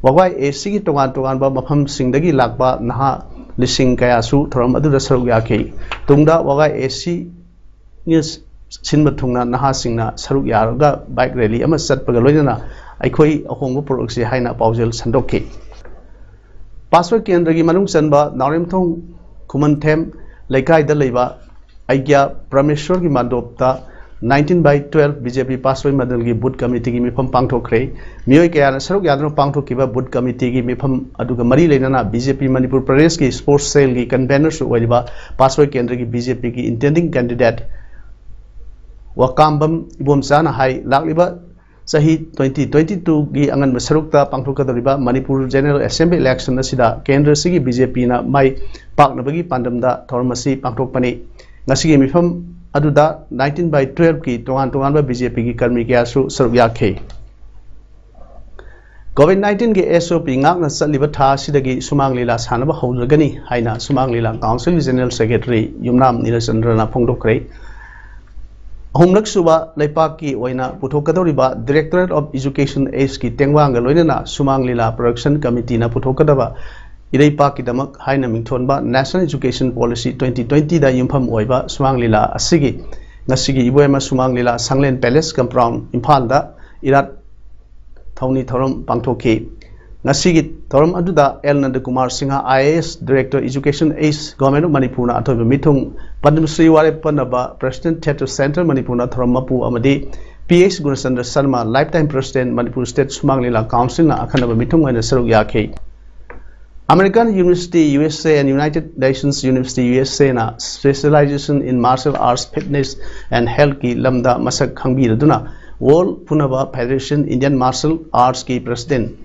ꯋꯥꯒꯥꯏ ꯑꯦ ꯁꯤꯒꯤ ꯇꯣꯉꯥꯟ ꯇꯣꯉꯥꯟꯕ ꯃꯐꯝꯁꯤꯡꯗꯒꯤ ꯂꯥꯛꯄ ꯅꯍꯥ ꯂꯤꯁꯤꯡ ꯀꯌꯥꯁꯨ ꯊꯧꯔꯝ ꯑꯗꯨꯗ ꯁꯔꯨꯛ ꯌꯥꯈꯤ꯫ ꯇꯨꯡꯗ ꯋꯥꯒꯥꯏ ꯑꯦ ꯁꯤ ꯁꯤꯟꯕ ꯊꯨꯡꯅ ꯅꯍꯥꯁꯤꯡꯅ ꯁꯔꯨꯛ ꯌꯥꯔꯒ ꯕꯥꯏꯛ ꯔꯦꯂꯤ ꯑꯃ ꯆꯠꯄꯒ ꯂꯣꯏꯅꯅ ꯑꯩꯈꯣꯏ ꯑꯍꯣꯡꯕ ꯄꯨꯔꯛꯁꯤ ꯍꯥꯏꯅ ꯄꯥꯎꯖꯦꯜ ꯁꯟꯗꯣꯛꯈꯤ꯫ ꯄꯥꯁꯋꯥꯏ ꯀꯦꯟꯗ꯭ꯔꯒꯤ ꯃꯅꯨꯡ ꯆꯟꯕ ꯅꯥꯎꯔꯦꯝꯊꯣꯡ ꯈꯨꯃꯟꯊꯦꯝ ꯂꯩꯀꯥꯏꯗ ꯂꯩꯕ ꯑꯩꯒ꯭ꯌꯥ ꯄ꯭ꯔꯃꯦꯁ꯭ꯋꯔꯒꯤ ꯃꯥꯟꯗꯣꯞꯇ nineteen by twelve B J P ꯄꯥꯁꯋꯥꯏ ꯃꯟꯗꯜꯒꯤ ꯕꯨꯠ ꯀꯃꯤꯇꯤꯒꯤ ꯃꯤꯐꯝ ꯄꯥꯡꯊꯣꯛꯈ꯭ꯔꯦ꯫ ꯃꯤꯑꯣꯏ ꯀꯌꯥꯅ ꯁꯔꯨꯛ ꯌꯥꯗꯨꯅ ꯄꯥꯡꯊꯣꯛꯈꯤꯕ ꯕꯨꯠ ꯀꯃꯤꯇꯤꯒꯤ ꯃꯤꯐꯝ ꯑꯗꯨꯒ ꯃꯔꯤ ꯂꯩꯅꯅ B J P ꯃꯅꯤꯄꯨꯔ ꯄ꯭ꯔꯗꯦꯁꯀꯤ ꯁ꯭ꯄꯣꯔꯠꯁ ꯁꯦꯜꯒꯤ ꯀꯟꯚꯦꯅꯔꯁꯨ ꯑꯣꯏꯔꯤꯕ ꯄꯥꯁꯋꯥꯏ ꯀꯦꯟꯗ꯭ꯔꯒꯤ B J Pꯒꯤ intending candidate ꯋꯥꯀꯥꯝꯕꯝ ꯏꯕꯣꯝꯆꯥꯅ ꯍꯥꯏ, ꯂꯥꯛꯂꯤꯕ ꯆꯍꯤ twenty twenty-twoꯒꯤ ꯑꯉꯟꯕ ꯁꯔꯨꯛꯇ ꯄꯥꯡꯊꯣꯛꯀꯗꯧꯔꯤꯕ ꯃꯅꯤꯄꯨꯔ General Assembly election ꯑꯁꯤꯗ ꯀꯦꯟꯗ꯭ꯔꯁꯤꯒꯤ B J Pꯅ ꯃꯥꯏ ꯄꯥꯛꯅꯕꯒꯤ ꯄꯥꯟꯗꯝꯗ ꯊꯧꯔꯝ ꯑꯁꯤ ꯄꯥꯡꯊꯣꯛꯄꯅꯤ꯫ ꯉꯁꯤꯒꯤ ꯃꯤꯐꯝ ꯑꯗꯨꯗ nineteen by twelveꯀꯤ ꯇꯣꯉꯥꯟ ꯇꯣꯉꯥꯟꯕ B J Pꯒꯤ ꯀꯔꯃꯤ ꯀꯌꯥꯁꯨ ꯁꯔꯨꯛ ꯌꯥꯈꯤ꯫ COVID nineteenꯒꯤ S O P ꯉꯥꯛꯅ ꯆꯠꯂꯤꯕ ꯊꯥ ꯑꯁꯤꯗꯒꯤ ꯁꯨꯃꯥꯡ ꯂꯤꯂꯥ ꯁꯥꯟꯅꯕ ꯍꯧꯖꯒꯅꯤ ꯍꯥꯏꯅ ꯁꯨꯃꯥꯡ ꯂꯤꯂꯥ ꯀꯥꯎꯟꯁꯤꯜꯒꯤ General Secretary ꯌꯨꯝꯅꯥꯝ ꯅꯤꯂꯆꯟꯗ꯭ꯔꯅ ꯐꯣꯡꯗꯣꯛꯈ꯭ꯔꯦ꯫ ꯑꯍꯨꯝꯂꯛ ꯁꯨꯕ ꯂꯩꯄꯥꯛꯀꯤ ꯑꯣꯏꯅ ꯄꯨꯊꯣꯛꯀꯗꯧꯔꯤꯕ Directorate of Education Ageꯀꯤ ꯇꯦꯡꯕꯥꯡꯒ ꯂꯣꯏꯅꯅ ꯁꯨꯃꯥꯡ ꯂꯤꯂꯥ production committeeꯅ ꯄꯨꯊꯣꯛꯀꯗꯕ ꯏꯔꯩꯄꯥꯛꯀꯤꯗꯃꯛ ꯍꯥꯏꯅ ꯃꯤꯡꯊꯣꯟꯕ National Education Policy twenty twentyꯗ ꯌꯨꯝꯐꯝ ꯑꯣꯏꯕ ꯁꯨꯃꯥꯡ ꯂꯤꯂꯥ ꯑꯁꯤꯒꯤ ꯉꯁꯤꯒꯤ ꯏꯕꯣꯌꯥꯏꯃ ꯁꯨꯃꯥꯡ ꯂꯤꯂꯥ ꯁꯪꯂꯦꯟ Palace Compound ꯏꯝꯐꯥꯜꯗ ꯏꯔꯥꯠ ꯊꯧꯅꯤ ꯊꯧꯔꯝ ꯄꯥꯡꯊꯣꯛꯈꯤ꯫ ꯉꯁꯤꯒꯤ ꯊꯧꯔꯝ ꯑꯗꯨꯗ L Nandakumar Singh, I A S, Director Education Ace, Government of ꯃꯅꯤꯄꯨꯔꯅ ꯑꯊꯣꯏꯕ ꯃꯤꯊꯨꯡ, ꯄꯗꯃ ꯁ꯭ꯔꯤ ꯋꯥꯔꯦꯞ ꯄꯟꯅꯕ, President Theatre Centre ꯃꯅꯤꯄꯨꯔꯅ ꯊꯧꯔꯝ ꯃꯄꯨ ꯑꯃꯗꯤ P H Gunachandra Sharma, Lifetime President, Manipur State ꯁꯨꯃꯥꯡ ꯂꯤꯂꯥ Councilꯅ ꯑꯈꯟꯅꯕ ꯃꯤꯊꯨꯡ ꯑꯣꯏꯅ ꯁꯔꯨꯛ ꯌꯥꯈꯤ꯫ American University U S A and United Nations University U S Aꯅ Specialization in Martial Arts, Fitness and Healthꯀꯤ ꯂꯝꯗ ꯃꯁꯛ ꯈꯪꯕꯤꯔꯗꯨꯅ World ꯐꯨꯅꯕ Federation Indian Martial Artsꯀꯤ President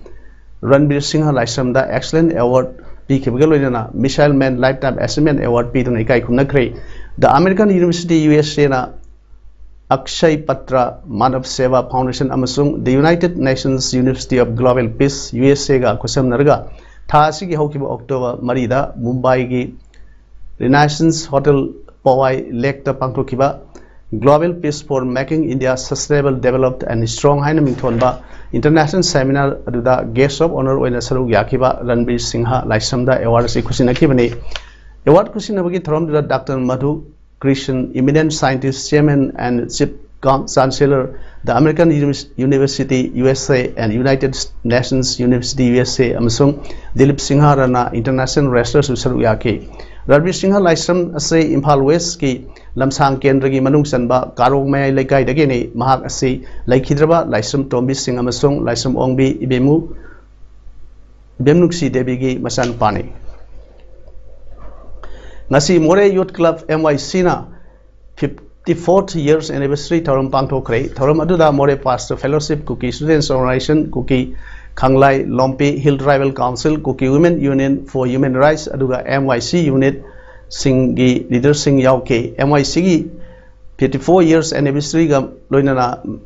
ꯔꯟꯕꯤꯔ ꯁꯤꯡꯍ ꯂꯥꯏꯁ꯭ꯔꯝꯗ Excellent Award ꯄꯤꯈꯤꯕꯒ ꯂꯣꯏꯅꯅ Missile Man Lifetime Achievement Award ꯄꯤꯗꯨꯅ ꯏꯀꯥꯏ ꯈꯨꯝꯅꯈ꯭ꯔꯦ꯫ The American University U S Aꯅ Akshay Patra, Manav Seva Foundation ꯑꯃꯁꯨꯡ The United Nations University of Global Peace, U S Aꯒ ꯈꯨꯠꯁꯝꯅꯔꯒ ꯊꯥ ꯑꯁꯤꯒꯤ ꯍꯧꯈꯤꯕ October ꯃꯔꯤꯗ ꯃꯨꯝꯕꯥꯏꯒꯤ Renaissance Hotel Powai Lakeꯇ ꯄꯥꯡꯊꯣꯛꯈꯤꯕ Global Peace for Making India Sustainable, Developed and Strong ꯍꯥꯏꯅ ꯃꯤꯡꯊꯣꯟꯕ International Seminar ꯑꯗꯨꯗ Guest of Honour ꯑꯣꯏꯅ ꯁꯔꯨꯛ ꯌꯥꯈꯤꯕ ꯔꯟꯕꯤꯔ ꯁꯤꯡꯍ ꯂꯥꯏꯁ꯭ꯔꯝꯗ award ꯑꯁꯤ ꯈꯨꯠꯁꯤꯟꯅꯈꯤꯕꯅꯤ꯫ Award ꯈꯨꯠꯁꯤꯟꯅꯕꯒꯤ ꯊꯧꯔꯝꯗꯨꯗ Doctor Madhu Krishnan, Eminent Scientist, Chairman and Chief Com-, Chancellor, The American Univers-, University U S A and United Nations University U S A ꯑꯃꯁꯨꯡ ꯗꯤꯂꯤꯞ ꯁꯤꯡꯍ ꯔꯥꯅꯥ, International Wrestlerꯁꯨ ꯁꯔꯨꯛ ꯌꯥꯈꯤ꯫ ꯔꯟꯕꯤꯔ ꯁꯤꯡꯍ ꯂꯥꯏꯁ꯭ꯔꯝ ꯑꯁꯤ ꯏꯝꯐꯥꯜ Westꯀꯤ ꯂꯝꯁꯥꯡ ꯀꯦꯟꯗ꯭ꯔꯒꯤ ꯃꯅꯨꯡ ꯆꯟꯕ ꯀꯥꯔꯣꯡ ꯃꯌꯥꯏ ꯂꯩꯀꯥꯏꯗꯒꯤꯅꯤ꯫ ꯃꯍꯥꯛ ꯑꯁꯤ ꯂꯩꯈꯤꯗ꯭ꯔꯕ ꯂꯥꯏꯁ꯭ꯔꯝ ꯇꯣꯝꯕꯤ ꯁꯤꯡ ꯑꯃꯁꯨꯡ ꯂꯥꯏꯁ꯭ꯔꯝ ꯑꯣꯡꯕꯤ ꯏꯕꯦꯝꯃꯨ ꯏꯕꯦꯝꯅꯨꯡꯁꯤ ꯗꯦꯕꯤꯒꯤ ꯃꯆꯥꯅꯨꯄꯥꯅꯤ꯫ ꯉꯁꯤ ꯃꯣꯔꯦ Youth Club M Y Cꯅ fifty-fourth years anniversary ꯊꯧꯔꯝ ꯄꯥꯡꯊꯣꯛꯈ꯭ꯔꯦ꯫ ꯊꯧꯔꯝ ꯑꯗꯨꯗ ꯃꯣꯔꯦ Pastor Fellowship, Kuki Students Organization, Kuki Khanglai Lompi Hill Tribal Council, Kuki Women Union for Human Rights, ꯑꯗꯨꯒ M Y C unit ꯁꯤꯡꯒꯤ leaderꯁꯤꯡ ꯌꯥꯎꯈꯤ꯫ M Y Cꯒꯤ fifty-four years anniversaryꯒ ꯂꯣꯏꯅꯅ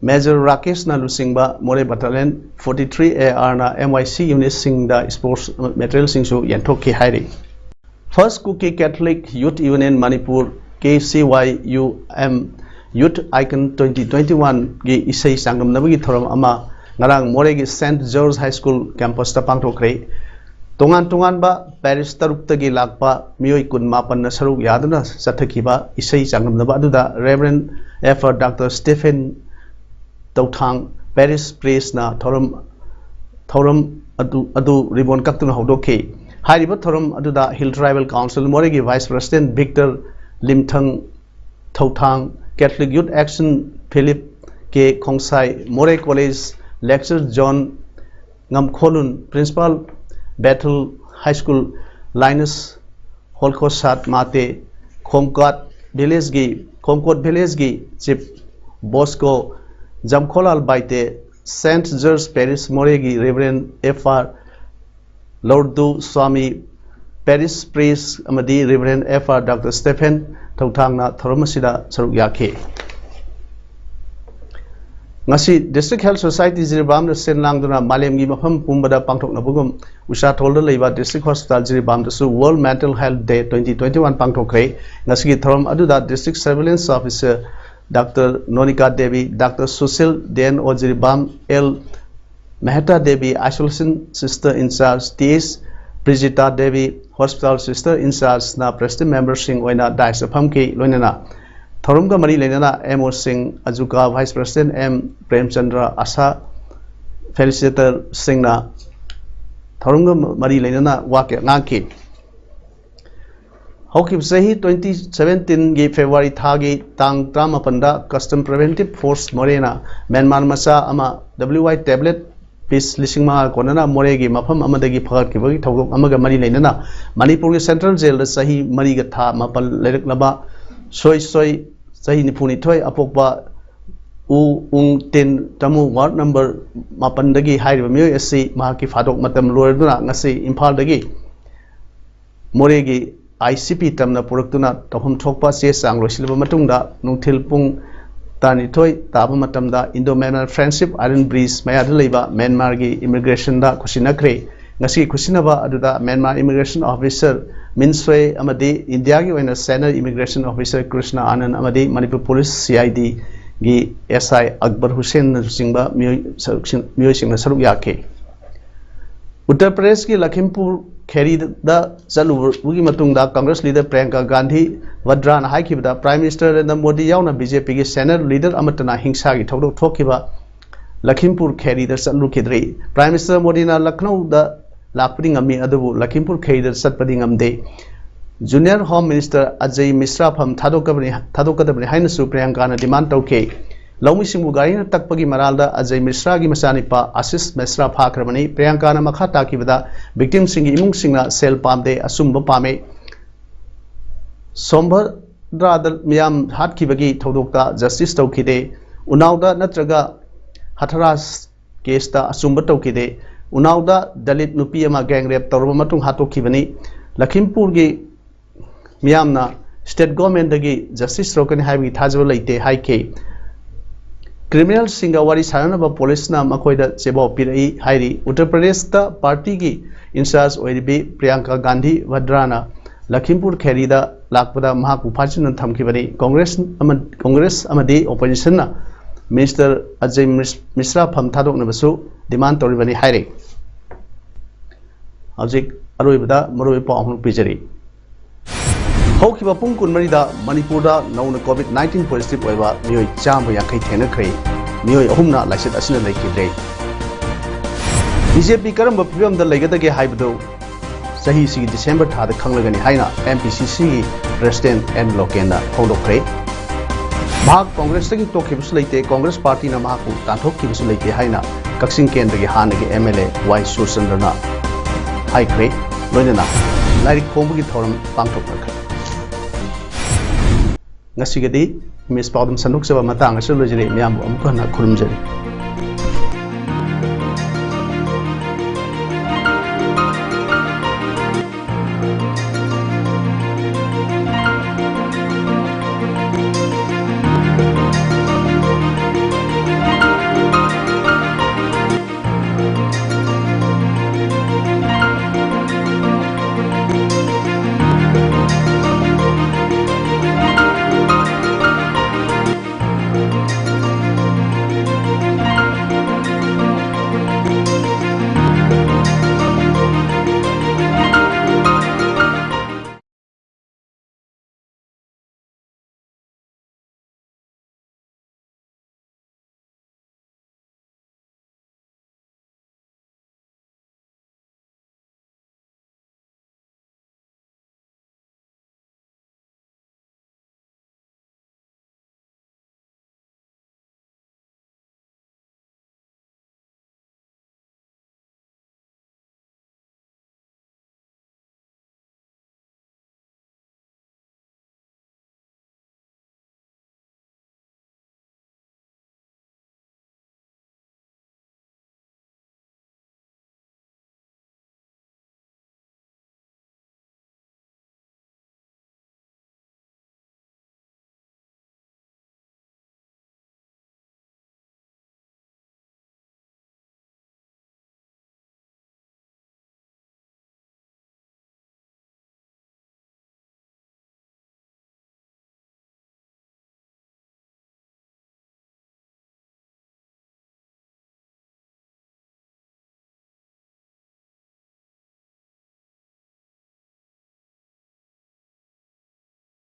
Major ꯔꯥꯀꯦꯁꯅ ꯂꯨꯆꯤꯡꯕ ꯃꯣꯔꯦ Battalion forty-three A Rꯅ M Y C unitꯁꯤꯡꯗ sports materialꯁꯤꯡꯁꯨ ꯌꯦꯟꯊꯣꯛꯈꯤ ꯍꯥꯏꯔꯤ꯫ First Kuki Catholic Youth Union Manipur, K C Y U M, Youth Icon twenty twenty-oneꯒꯤ ꯏꯁꯩ ꯆꯥꯡꯗꯝꯅꯕꯒꯤ ꯊꯧꯔꯝ ꯑꯃ ꯉꯔꯥꯡ ꯃꯣꯔꯦꯒꯤ Saint George High School campusꯇ ꯄꯥꯡꯊꯣꯛꯈ꯭ꯔꯦ꯫ ꯇꯣꯉꯥꯟ ꯇꯣꯉꯥꯟꯕ parish ꯇꯔꯨꯛꯇꯒꯤ ꯂꯥꯛꯄ ꯃꯤꯑꯣꯏ ꯀꯨꯟ ꯃꯥꯄꯟꯅ ꯁꯔꯨꯛ ꯌꯥꯗꯨꯅ ꯆꯠꯊꯈꯤꯕ ꯏꯁꯩ ꯆꯥꯡꯗꯝꯅꯕ ꯑꯗꯨꯗ Reverend F R Doctor Stephen ꯇꯧꯊꯥꯡ Parish Priestꯅ ꯊꯧꯔꯝ, ꯊꯧꯔꯝ ꯑꯗꯨ, ꯑꯗꯨ ribbon ꯀꯛꯇꯨꯅ ꯍꯧꯗꯣꯛꯈꯤ꯫ ꯍꯥꯏꯔꯤꯕ ꯊꯧꯔꯝ ꯑꯗꯨꯗ Hill Tribal Council ꯃꯣꯔꯦꯒꯤ Vice President Victor ꯂꯤꯝꯊꯪ ꯊꯧꯊꯥꯡ, Catholic Youth Action, Philip K Khongsai, Moreh College Lecturer John Ngamkholun, Principal Bethel High School Linus Holkosat Mate, Khomkot Village ꯒꯤ, Khomkot Village ꯒꯤ Chief Bosco Jamkholal Baite, Saint George Parish Moreh ꯒꯤ Reverend F R Lordu Swami, Parish Priest ꯑꯃꯗꯤ Reverend F R Doctor Stephen ꯊꯧꯊꯥꯡꯅ ꯊꯧꯔꯝ ꯑꯁꯤꯗ ꯁꯔꯨꯛ ꯌꯥꯈꯤ꯫ ꯉꯁꯤ District Health Society ꯖꯤꯔꯤꯕꯥꯝꯅ ꯁꯤꯟ ꯂꯥꯡꯗꯨꯅ ꯃꯥꯂꯦꯝꯒꯤ ꯃꯐꯝ ꯄꯨꯝꯕꯗ ꯄꯥꯡꯊꯣꯛꯅꯕꯒꯨꯝ, ꯎꯁꯥꯊꯣꯜꯗ ꯂꯩꯕ District Hospital ꯖꯤꯔꯤꯕꯥꯝꯗꯁꯨ World Mental Health Day twenty twenty-one ꯄꯥꯡꯊꯣꯛꯈ꯭ꯔꯦ꯫ ꯉꯁꯤꯒꯤ ꯊꯧꯔꯝ ꯑꯗꯨꯗ District Surveillance Officer Doctor Nonika Devi, Doctor Sushil, D N O Jiribam L Mehta Devi, Isolation Sister in Charge T S Prajita Devi, Hospital Sister in Charge ꯅ President member ꯁꯤꯡ ꯑꯣꯏꯅ dais ꯇ ꯐꯝꯈꯤ꯫ ꯂꯣꯏꯅꯅ ꯊꯧꯔꯝꯒ ꯃꯔꯤ ꯂꯩꯅꯅ M O ꯁꯤꯡ, ꯑꯖꯨꯀꯥ Vice President M Premchandra, ASHA facilitator ꯁꯤꯡꯅ ꯊꯧꯔꯝꯒ ꯃꯔꯤ ꯂꯩꯅꯅ ꯋꯥ ꯀꯌꯥ ꯉꯥꯡꯈꯤ꯫ ꯍꯧꯈꯤꯕ ꯆꯍꯤ twenty seventeen ꯒꯤ February ꯊꯥꯒꯤ ꯇꯥꯡ ꯇꯔꯥꯃꯥꯄꯟꯗ Custom Preventive Force ꯃꯣꯔꯦꯅ ꯃ꯭ꯌꯥꯟꯃꯥꯔ ꯃꯆꯥ ꯑꯃ W Y tablet piece ꯂꯤꯁꯤꯡ ꯃꯉꯥ ꯀꯣꯟꯅꯅ ꯃꯣꯔꯦꯒꯤ ꯃꯐꯝ ꯑꯃꯗꯒꯤ ꯐꯒꯠꯈꯤꯕꯒꯤ ꯊꯧꯗꯣꯛ ꯑꯃꯒ ꯃꯔꯤ ꯂꯩꯅꯅ ꯃꯅꯤꯄꯨꯔꯒꯤ Central Jail ꯗ ꯆꯍꯤ ꯃꯔꯤꯒ ꯊꯥ ꯃꯥꯄꯜ ꯂꯩꯔꯛꯂꯕ ꯁꯣꯏ ꯁꯣꯏ ꯆꯍꯤ ꯅꯤꯐꯨꯅꯤꯊꯣꯏ ꯑꯄꯣꯛꯄ ꯎ ꯎꯡ ꯇꯤꯟ ꯇꯃꯨ ward number ꯃꯥꯄꯟꯗꯒꯤ ꯍꯥꯏꯔꯤꯕ ꯃꯤꯑꯣꯏ ꯑꯁꯤ ꯃꯍꯥꯛꯀꯤ ꯐꯥꯗꯣꯛ ꯃꯇꯝ ꯂꯣꯏꯔꯗꯨꯅ ꯉꯁꯤ ꯏꯝꯐꯥꯜꯗꯒꯤ ꯃꯣꯔꯦꯒꯤ I C P ꯇꯝꯅ ꯄꯨꯔꯛꯇꯨꯅ ꯇꯧꯐꯝ ꯊꯣꯛꯄ ꯆꯦ ꯆꯥꯡ ꯂꯣꯏꯁꯤꯜꯂꯕ ꯃꯇꯨꯡꯗ ꯅꯨꯡꯊꯤꯜ ꯄꯨꯡ ꯇꯔꯥꯅꯤꯊꯣꯏ ꯇꯥꯕ ꯃꯇꯝꯗ Indo Myanmar Friendship Iron Bridge ꯃꯌꯥꯗ ꯂꯩꯕ ꯃ꯭ꯌꯥꯟꯃꯥꯔꯒꯤ immigration ꯗ ꯈꯨꯠꯁꯤꯟꯅꯈ꯭ꯔꯦ꯫ ꯉꯁꯤꯒꯤ ꯈꯨꯠꯁꯤꯟꯅꯕ ꯑꯗꯨꯗ ꯃ꯭ꯌꯥꯟꯃꯥꯔ immigration officer ꯃꯤꯟ ꯁ꯭ꯋꯦ ꯑꯃꯗꯤ ꯏꯟꯗꯤꯌꯥꯒꯤ ꯑꯣꯏꯅ senior immigration officer ꯀ꯭ꯔꯤꯁꯅ ꯑꯥꯅꯟ ꯑꯃꯗꯤ Manipur police C I D ꯒꯤ S I ꯑꯛꯕꯔ ꯍꯨꯁꯦꯟꯅꯆꯤꯡꯕ ꯃꯤꯑꯣꯏ-, ꯁꯔꯨꯛꯁꯤꯡ-, ꯃꯤꯑꯣꯏꯁꯤꯡꯅ ꯁꯔꯨꯛ ꯌꯥꯈꯤ꯫ ꯎꯠꯇꯔ ꯄ꯭ꯔꯗꯦꯁꯀꯤ ꯂꯈꯤꯝꯄꯨꯔ ꯈꯦꯔꯤꯗ ꯆꯠꯂꯨꯕꯒꯤ ꯃꯇꯨꯡꯗ Congress leader Priyanka Gandhi ꯋꯗ꯭ꯔꯥꯅ ꯍꯥꯏꯈꯤꯕꯗ Prime Minister Narendra Modi ꯌꯥꯎꯅ B J P ꯒꯤ senior leader ꯑꯃꯠꯇꯅ ꯍꯤꯡꯁꯥꯒꯤ ꯊꯧꯗꯣꯛ ꯊꯣꯛꯈꯤꯕ ꯂꯈꯤꯝꯄꯨꯔ ꯈꯦꯔꯤꯗ ꯆꯠꯂꯨꯈꯤꯗ꯭ꯔꯤ꯫ Prime Minister ꯃꯣꯗꯤꯅ ꯂꯈꯅꯧꯗ ꯂꯥꯛꯄꯗꯤ ꯉꯝꯃꯤ, ꯑꯗꯨꯕꯨ ꯂꯈꯤꯝꯄꯨꯔ ꯈꯦꯔꯤꯗ ꯆꯠꯄꯗꯤ ꯉꯝꯗꯦ꯫ Junior Home Minister Ajay Mishra ꯐꯝ ꯊꯥꯗꯣꯛꯀꯕꯅꯤ ꯊꯥꯗꯣꯛꯀꯗꯕꯅꯤ ꯍꯥꯏꯅꯁꯨ ꯄ꯭ꯔꯤꯌꯥꯡꯀꯥꯅ demand ꯇꯧꯈꯤ꯫ ꯂꯧꯃꯤꯁꯤꯡꯕꯨ ꯒꯥꯔꯤꯅ ꯇꯛꯄꯒꯤ ꯃꯔꯥꯜꯗ ꯑꯖꯌ ꯃꯤꯁ꯭ꯔꯥꯒꯤ ꯃꯆꯥꯅꯤꯄꯥ ꯑꯥꯁꯤꯁ ꯃꯤꯁ꯭ꯔꯥ ꯐꯥꯈ꯭ꯔꯕꯅꯤ꯫ ꯄ꯭ꯔꯤꯌꯥꯡꯀꯥꯅ ꯃꯈꯥ ꯇꯥꯈꯤꯕꯗ, victimꯁꯤꯡꯒꯤ ꯏꯃꯨꯡꯁꯤꯡꯅ ꯁꯦꯜ ꯄꯥꯝꯗꯦ, ꯑꯆꯨꯝꯕ ꯄꯥꯝꯃꯤ꯫ ꯁꯣꯝꯚꯗ꯭ꯔꯥꯗ ꯃꯤꯌꯥꯝ ꯍꯥꯠꯈꯤꯕꯒꯤ ꯊꯧꯗꯣꯛꯇ justice ꯇꯧꯈꯤꯗꯦ꯫ ꯎꯅꯥꯎꯗ ꯅꯠꯇ꯭ꯔꯒ ꯍꯊꯔꯥꯁ caseꯇ ꯑꯆꯨꯝꯕ ꯇꯧꯈꯤꯗꯦ꯫ ꯎꯅꯥꯎꯗ ꯗꯂꯤꯠ ꯅꯨꯄꯤ ꯑꯃ gang rape ꯇꯧꯔꯕ ꯃꯇꯨꯡ ꯍꯥꯠꯇꯣꯛꯈꯤꯕꯅꯤ꯫ ꯂꯈꯤꯝꯄꯨꯔꯒꯤ ꯃꯤꯌꯥꯝꯅ state governmentꯗꯒꯤ justice ꯂꯧꯔꯛꯀꯅꯤ ꯍꯥꯏꯕꯒꯤ ꯊꯥꯖꯕ ꯂꯩꯇꯦ ꯍꯥꯏꯈꯤ꯫ Criminalꯁꯤꯡꯒ ꯋꯥꯔꯤ ꯁꯥꯟꯅꯅꯕ policeꯅ ꯃꯈꯣꯏꯗ ꯆꯦꯕꯥꯎ ꯄꯤꯔꯛꯏ ꯍꯥꯏꯔꯤ꯫ ꯎꯠꯇꯔ ꯄ꯭ꯔꯗꯦꯁꯇ partyꯒꯤ in-charge ꯑꯣꯏꯔꯤꯕꯤ ꯄ꯭ꯔꯤꯌꯥꯡꯀꯥ ꯒꯥꯟꯙꯤ ꯚꯗ꯭ꯔꯥꯅ ꯂꯈꯤꯝꯄꯨꯔ ꯈꯦꯔꯤꯗ ꯂꯥꯛꯄꯗ ꯃꯍꯥꯛꯄꯨ ꯐꯥꯖꯤꯟꯗꯨꯅ ꯊꯝꯈꯤꯕꯅꯤ꯫ Congress ꯑꯃ-, Congress ꯑꯃꯗꯤ oppositionꯅ Minister ꯑꯖꯌ ꯃꯤꯁ-, ꯃꯤꯁ꯭ꯔꯥ ꯐꯝ ꯊꯥꯗꯣꯛꯅꯕꯁꯨ demand ꯇꯧꯔꯤꯕꯅꯤ ꯍꯥꯏꯔꯤ꯫ ꯍꯧꯖꯤꯛ ꯑꯔꯣꯏꯕꯗ ꯃꯔꯨꯑꯣꯏꯕ ꯄꯥꯎ ꯑꯃꯈꯛ ꯄꯤꯖꯔꯤ꯫ ꯍꯧꯈꯤꯕ ꯄꯨꯡ ꯀꯨꯟꯃꯔꯤꯗ ꯃꯅꯤꯄꯨꯔꯗ ꯅꯧꯅ COVID nineteen positive ꯑꯣꯏꯕ ꯃꯤꯑꯣꯏ ꯆꯥꯝꯃ ꯌꯥꯡꯈꯩ ꯊꯦꯡꯅꯈ꯭ꯔꯦ꯫ ꯃꯤꯑꯣꯏ ꯑꯍꯨꯝꯅ ꯂꯥꯏꯆꯠ ꯑꯁꯤꯅ ꯂꯩꯈꯤꯗ꯭ꯔꯦ꯫ BJP ꯀꯔꯝꯕ ꯐꯤꯕꯝꯗ ꯂꯩꯒꯗꯒꯦ ꯍꯥꯏꯕꯗꯨ ꯆꯍꯤꯁꯤꯒꯤ December ꯊꯥꯗ ꯈꯪꯂꯒꯅꯤ ꯍꯥꯏꯅ MPCCꯒꯤ President ꯑꯦꯟ ꯂꯣꯀꯦꯟꯅ ꯐꯣꯡꯗꯣꯛꯈ꯭ꯔꯦ꯫ ꯃꯍꯥꯛ Congressꯇꯒꯤ ꯇꯣꯛꯈꯤꯕꯁꯨ ꯂꯩꯇꯦ, Congress partyꯅ ꯃꯍꯥꯛꯄꯨ ꯇꯥꯟꯊꯣꯛꯈꯤꯕꯁꯨ ꯂꯩꯇꯦ ꯍꯥꯏꯅ ꯀꯛꯆꯤꯡ ꯀꯦꯟꯗ꯭ꯔꯒꯤ ꯍꯥꯟꯅꯒꯤ MLA ꯋꯥꯏ ꯁꯨꯔꯆꯟꯗ꯭ꯔꯅ ꯍꯥꯏꯈ꯭ꯔꯦ꯫ ꯂꯣꯏꯅꯅ ꯂꯥꯏꯔꯤꯛ ꯐꯣꯡꯕꯒꯤ ꯊꯧꯔꯝ ꯄꯥꯡꯊꯣꯛꯅꯈ꯭ꯔꯦ꯫ ꯉꯁꯤꯒꯤꯗꯤ ꯃꯤꯁ ꯄꯥꯎꯗꯝ ꯁꯟꯗꯣꯛꯆꯕ ꯃꯇꯥꯡ ꯑꯁꯤꯗ ꯂꯣꯏꯖꯔꯦ꯫ ꯃꯤꯌꯥꯝꯕꯨ ꯑꯃꯨꯛ ꯍꯟꯅ ꯈꯨꯔꯨꯝꯖꯔꯤ꯫